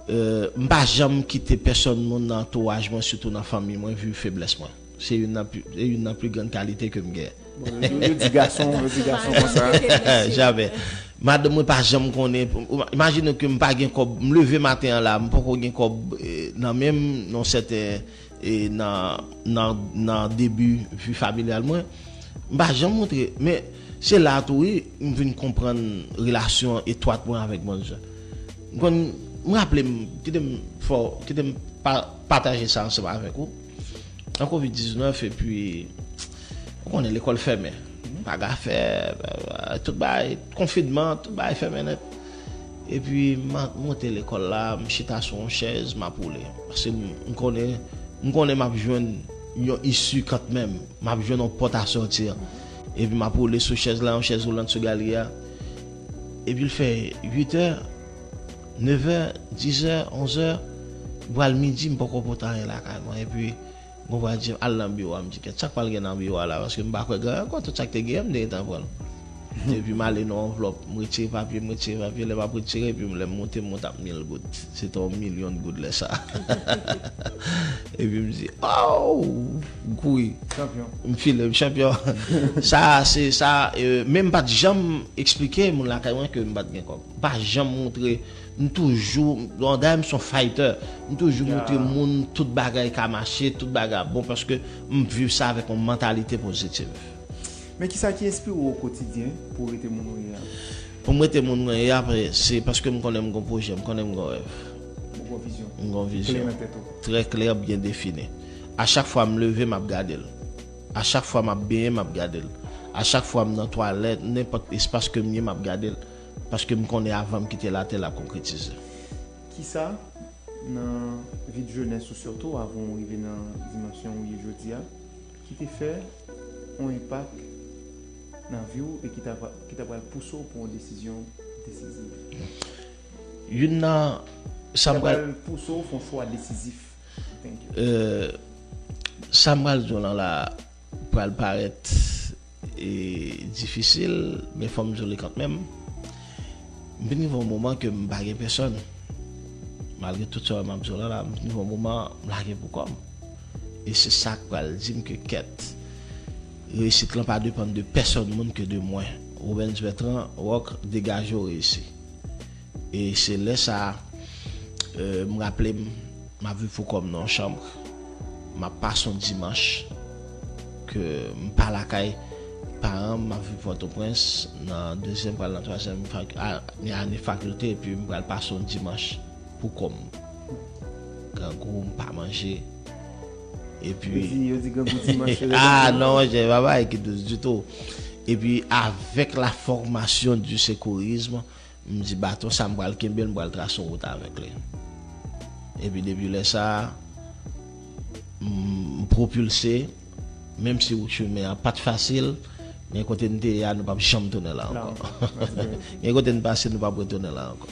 euh, m pa janm kite pèsonn moun nan antouraj mwen, sitou nan fanmi mwen, viv feblès mwen. Se youn nan pi, se youn nan pi grann kalite ke m gen. Bon, yo, yo di gason, yo di gason konsa. Jamè. Madanm mwen pa janm konnen. Imajine ke m pa gen kòb, m leve maten an la, m poko gen kòb eh, nan men m, nan sèten eh, nan, nan, nan debi vi familyal mwen. M pa janm montre, men se la tou wi, m vin konprann relasyon etwat mwen avèk Bondye. M konn, m raple m, kite m fè, kite m pa, pataje sa ansanm avèk ou. An kovid diznèf, epi, ou konnen lekòl fèmen. Pa gen afè, tout bagay, konfinman, tout bagay fèmen nèt. Epi, m a- monte lekòl la, m chita sou yon chèz, m ap woule. Paske m, m konnen, m konnen m ap jwenn yon isi kantmenm. M ap jwenn yon pòt a sòti. Epi, m ap woule sou chèz la, yon chèz woulant sou galri a. Epi, l fè uit è, nèf è, dis è, onz è, m pral midi, m poko pote anyen lakay mwen. Epi, Gon vwa di, al nan biwo a, m di, kèt, sa k pral gen nan biwo a la, paske m pa kwè gen anyen ankò, tout sa k te genyen, m te gentan pran l. Epi m ale nan anvlòp, m retire papye, m retire papye, lè m ap retire, epi lè m monte, m monte ak mil goud. Se te yon milyon goud lè sa. Epi m di, oh! M kouri. Chanpyon. M file, m chanpyon. Sa, se sa, eh, men m pa t janm eksplike moun lakay mwen ke m pa t gen kòb. M pa janm montre M toujou, dayè m se yon fighter. M toujou montre moun tout bagay ka mache, tout bagay ap bon, paske m viv sa avèk yon mantalite pozitiv. Men kisa ki enspire w o kotidyen pou w rete moun ou ye a? Pou m rete moun mwen ye a, se paske m konnen m gon pwojè, m konnen m gon rèv. Ou gon vizyon? M gon vizyon. Klè nan tèt ou? Trè klè, byen defini. A chak fwa m leve, m ap gade l. A chak fwa m ap benyen, m ap gade l. A chak fwa m nan twalèt, nenpòt espas ke m ye, m ap gade l. Paske m konnen avan m kite latè, l ap konkretize. Kisa nan vi jenès ou, sitou avan w rive nan dimansyon ou ye jodi a, ki te fè yon enpak nan vi w e ki ta, ki ta pral pouse w pran yon desizyon desiziv? Youn nan sa m pral pouse w fè yon chwa desizif. Sa m pral di w lan la pral parèt e difisil, men fò m di w li kantmenm. M vin rive yon moman ke m pa gen pèsonn. Malgre tout sa m ap di w la, la, m vin rive yon moman m lage pou kò m. E se sa k pral di m ke kèt, reyisit lan pa depann de pèsonn moun ke de mwen. Robens Bertrand, Rock, degaje w reyisi. E se lè sa a, euh, m raple m, m ap viv pou kò m nan yon chanm. M ap pase yon dimanch ke m pa lakay paran m, m ap viv Pòtoprens, nan dezyèm pral nan twazyèm fak, a, ane fakilte, epi m pral pase yon dimanch pou kò m. Grangou, m pa manje. Epi. Yo di, yo di grangou dimanch yo. Ah non, monchè, pa bagay ki dous ditou. Epi, avec la formation du secourisme, m di baton sa m pral kenbe l, m pral trase yon wout avèk li. Epi depi lè sa a, m pwopilse, menm si wout chimen an pa t fasil, men kote n te ye a, nou p ap janm tounen la ankò. Men kote n pase, nou p ap retounen la ankò.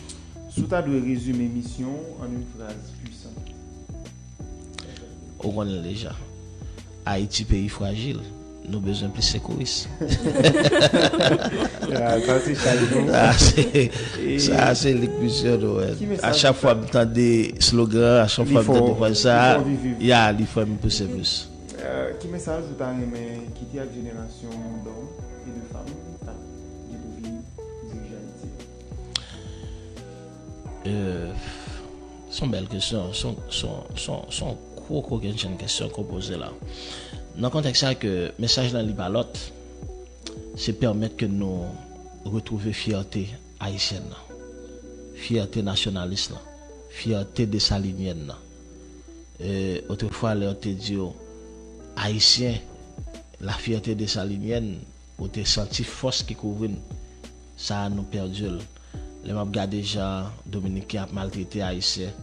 Si w ta dwe rezime misyon w an yon fraz pwisan. Ou konnen l deja. Ayiti peyi frajil. Nou bezwen plis sekouris. Sa se chak jou. Sa se li k misyon nou. A chak fwa m tande slogan, a chak fwa m tande fraz sa, ya, li fè m pouse plis. Ki mesaj ou ta renmen kite ak jenerasyon dòm e de fanm k ap gen pou vin dirije Ayiti a? Se yon bèl kesyon, se yon gwo kokennchenn kesyon ke w poze la. Nan kontèks sa ke mesaj lan li pa lòt, se pèmèt ke nou retwouve fyète ayisyèn nan, fyète nasyonalis lan, fyète desalinyèn nan. Otrefwa lè yo te di w Ayisyen, la fierté dessalinienne, ou te santi fòs ki kouvri n. Sa a nou pèdi l. Lè m ap gade jan Dominiken ap maltrete Ayisyen,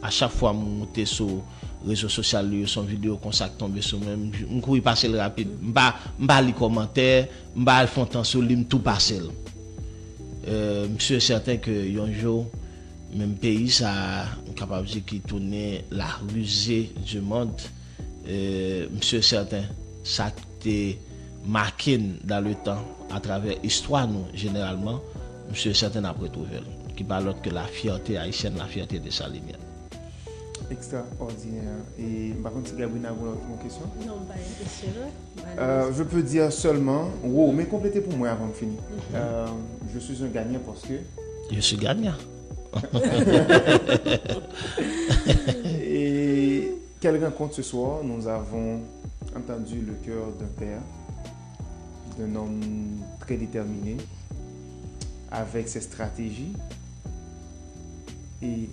a chak fwa m moute sou rezo sosyal yo, se yon videyo konsa k tonbe sou mwen, m kouri pase l rapid. M pa, m pa li kòmantè, m pa al fè yon tan sou li, m tou pase l. M si e sèten ke yon jou, menm peyi sa a, m kapab di ki tounen la risée du monde, m si e sèten sa k te make n dan le tan atravè istwa nou jeneralman, m si e sèten n ap retwouve l, ki pa lòt ke la fierté haïtienne, la fierté dessalinienne. Extraordinaire. E m pa konn si Gabrina gen yon kesyon. Non, m pa gen kesyon, non. Euh, je peux dire seulement, wow, men konplete pou mwen avan m fini. Euh, je suis un gagnant parce que Je suis gagnant. Et quelle rencontre ce soir. Nous avons entendu le cœur d'un père, d'un homme très déterminé, avec ses stratégies. Et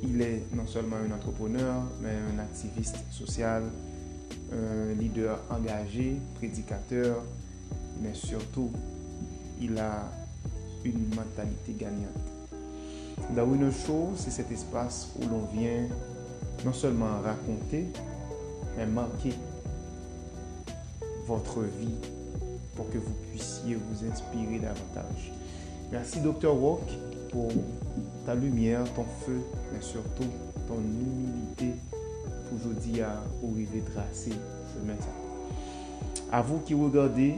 il est non seulement un entrepreneur, mais un activiste social, un leader engagé, prédicateur, mais surtout, il a une mentalité gagnante. The Winner Show, c'est cet espace où l'on vient non seulement raconter, mais marquer votre vie pour que vous puissiez vous inspirer davantage. Merci, Docteur Rock, pour ta lumière, ton feu, mais surtout ton humilité pour jodi a ou rive trase chemen sa. À vous qui regardez,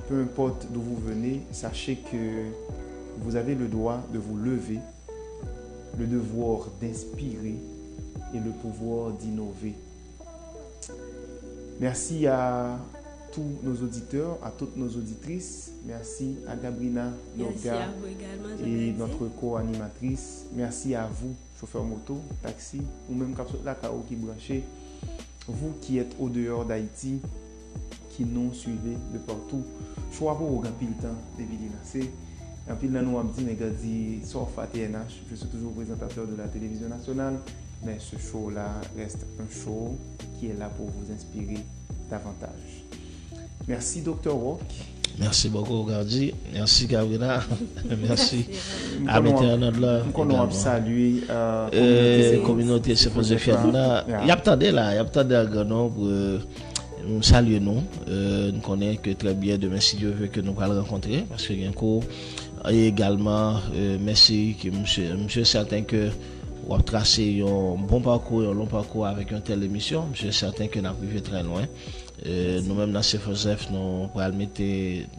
peu importe d'où vous venez, sachez que vous avez le droit de vous lever, le devoir d'inspirer et le pouvoir d'innover. Merci à tous nos auditeurs, à toutes nos auditrices. Merci à Gabrina Noga et notre co-animatrice. Merci à vous, chauffeur moto, taxi, ou menm k ap sot lakay ou ki branche. Vous qui êtes au dehors d'Haïti, qui nous suivez de partout. Show a poko gen anpil tan depi li lanse. Anpil nan nou ap di, men gade, sa w fè T N H, je suis toujours présentateur de la télévision nationale, mais ce show-là reste un show qui est là pour vous inspirer davantage. Merci, Docteur Rock. Merci beaucoup, Gardy. Merci, Gabrina. Merci. M konnen w ap, m konnen w ap salye, euh, kominote Saint Joseph la. Y ap tande la, y ap tande an gran nonb. Euh, m salye nou. Euh, nou konnen ke trè byen demen, si Dye vle, ke nou pral rankontre, paske gen kou. E egalman, euh, mèsi ke msye, msye sèten ke w ap trase yon bon pakou, yon long pakou avèk yon tèl emisyon. Msye sèten ke n ap rive trè lwen. Euh, nou menm nan Saint Joseph, nou pral mete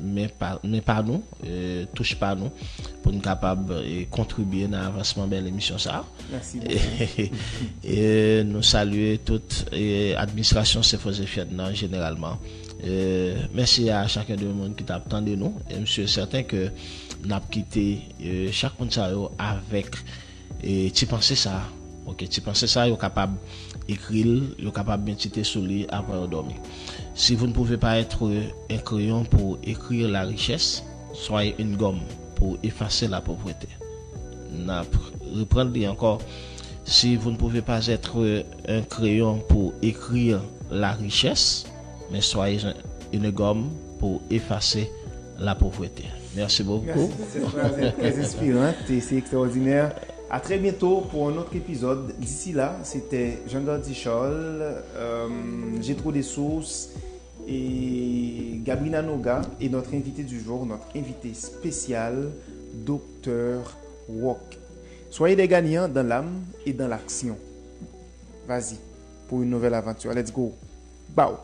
men pa, men pa nou, euh, touch pa nou, pou n kapab, euh, kontribye nan avansman bèl emisyon sa a. Merci beaucoup. E nou salye tout, e, administrasyon Saint Joseph nan jeneralman. E, mèsi a chacun de moun ki t ap tande nou. E m si sèten ke n ap kite, e, chak moun sa yo avèk, e, ti panse sa. Ok, ti panse sa, yo kapab ekri l, yo kapab medite sou li avan yo dòmi. Si vous ne pouvez pas être un crayon pour écrire la richesse, soyez une gomme pour effacer la pauvreté. N ap reprann li ankò. Si vous ne pouvez pas être un crayon pour écrire la richesse, mais soyez un- une gomme pour effacer la pauvreté. Merci beaucoup. Merci. Cette phrase est très inspirante et c'est extraordinaire. À très bientôt pour un autre épisode. D'ici là, c'était Jean Gardy Charles, euh, J'ai trop de sources et Gabrina Noga et notre invité du jour, notre invité spécial, Docteur Rock. Soyez des gagnants dans l'âme et dans l'action. Vas-y, pour une nouvelle aventure. Let's go. Bow.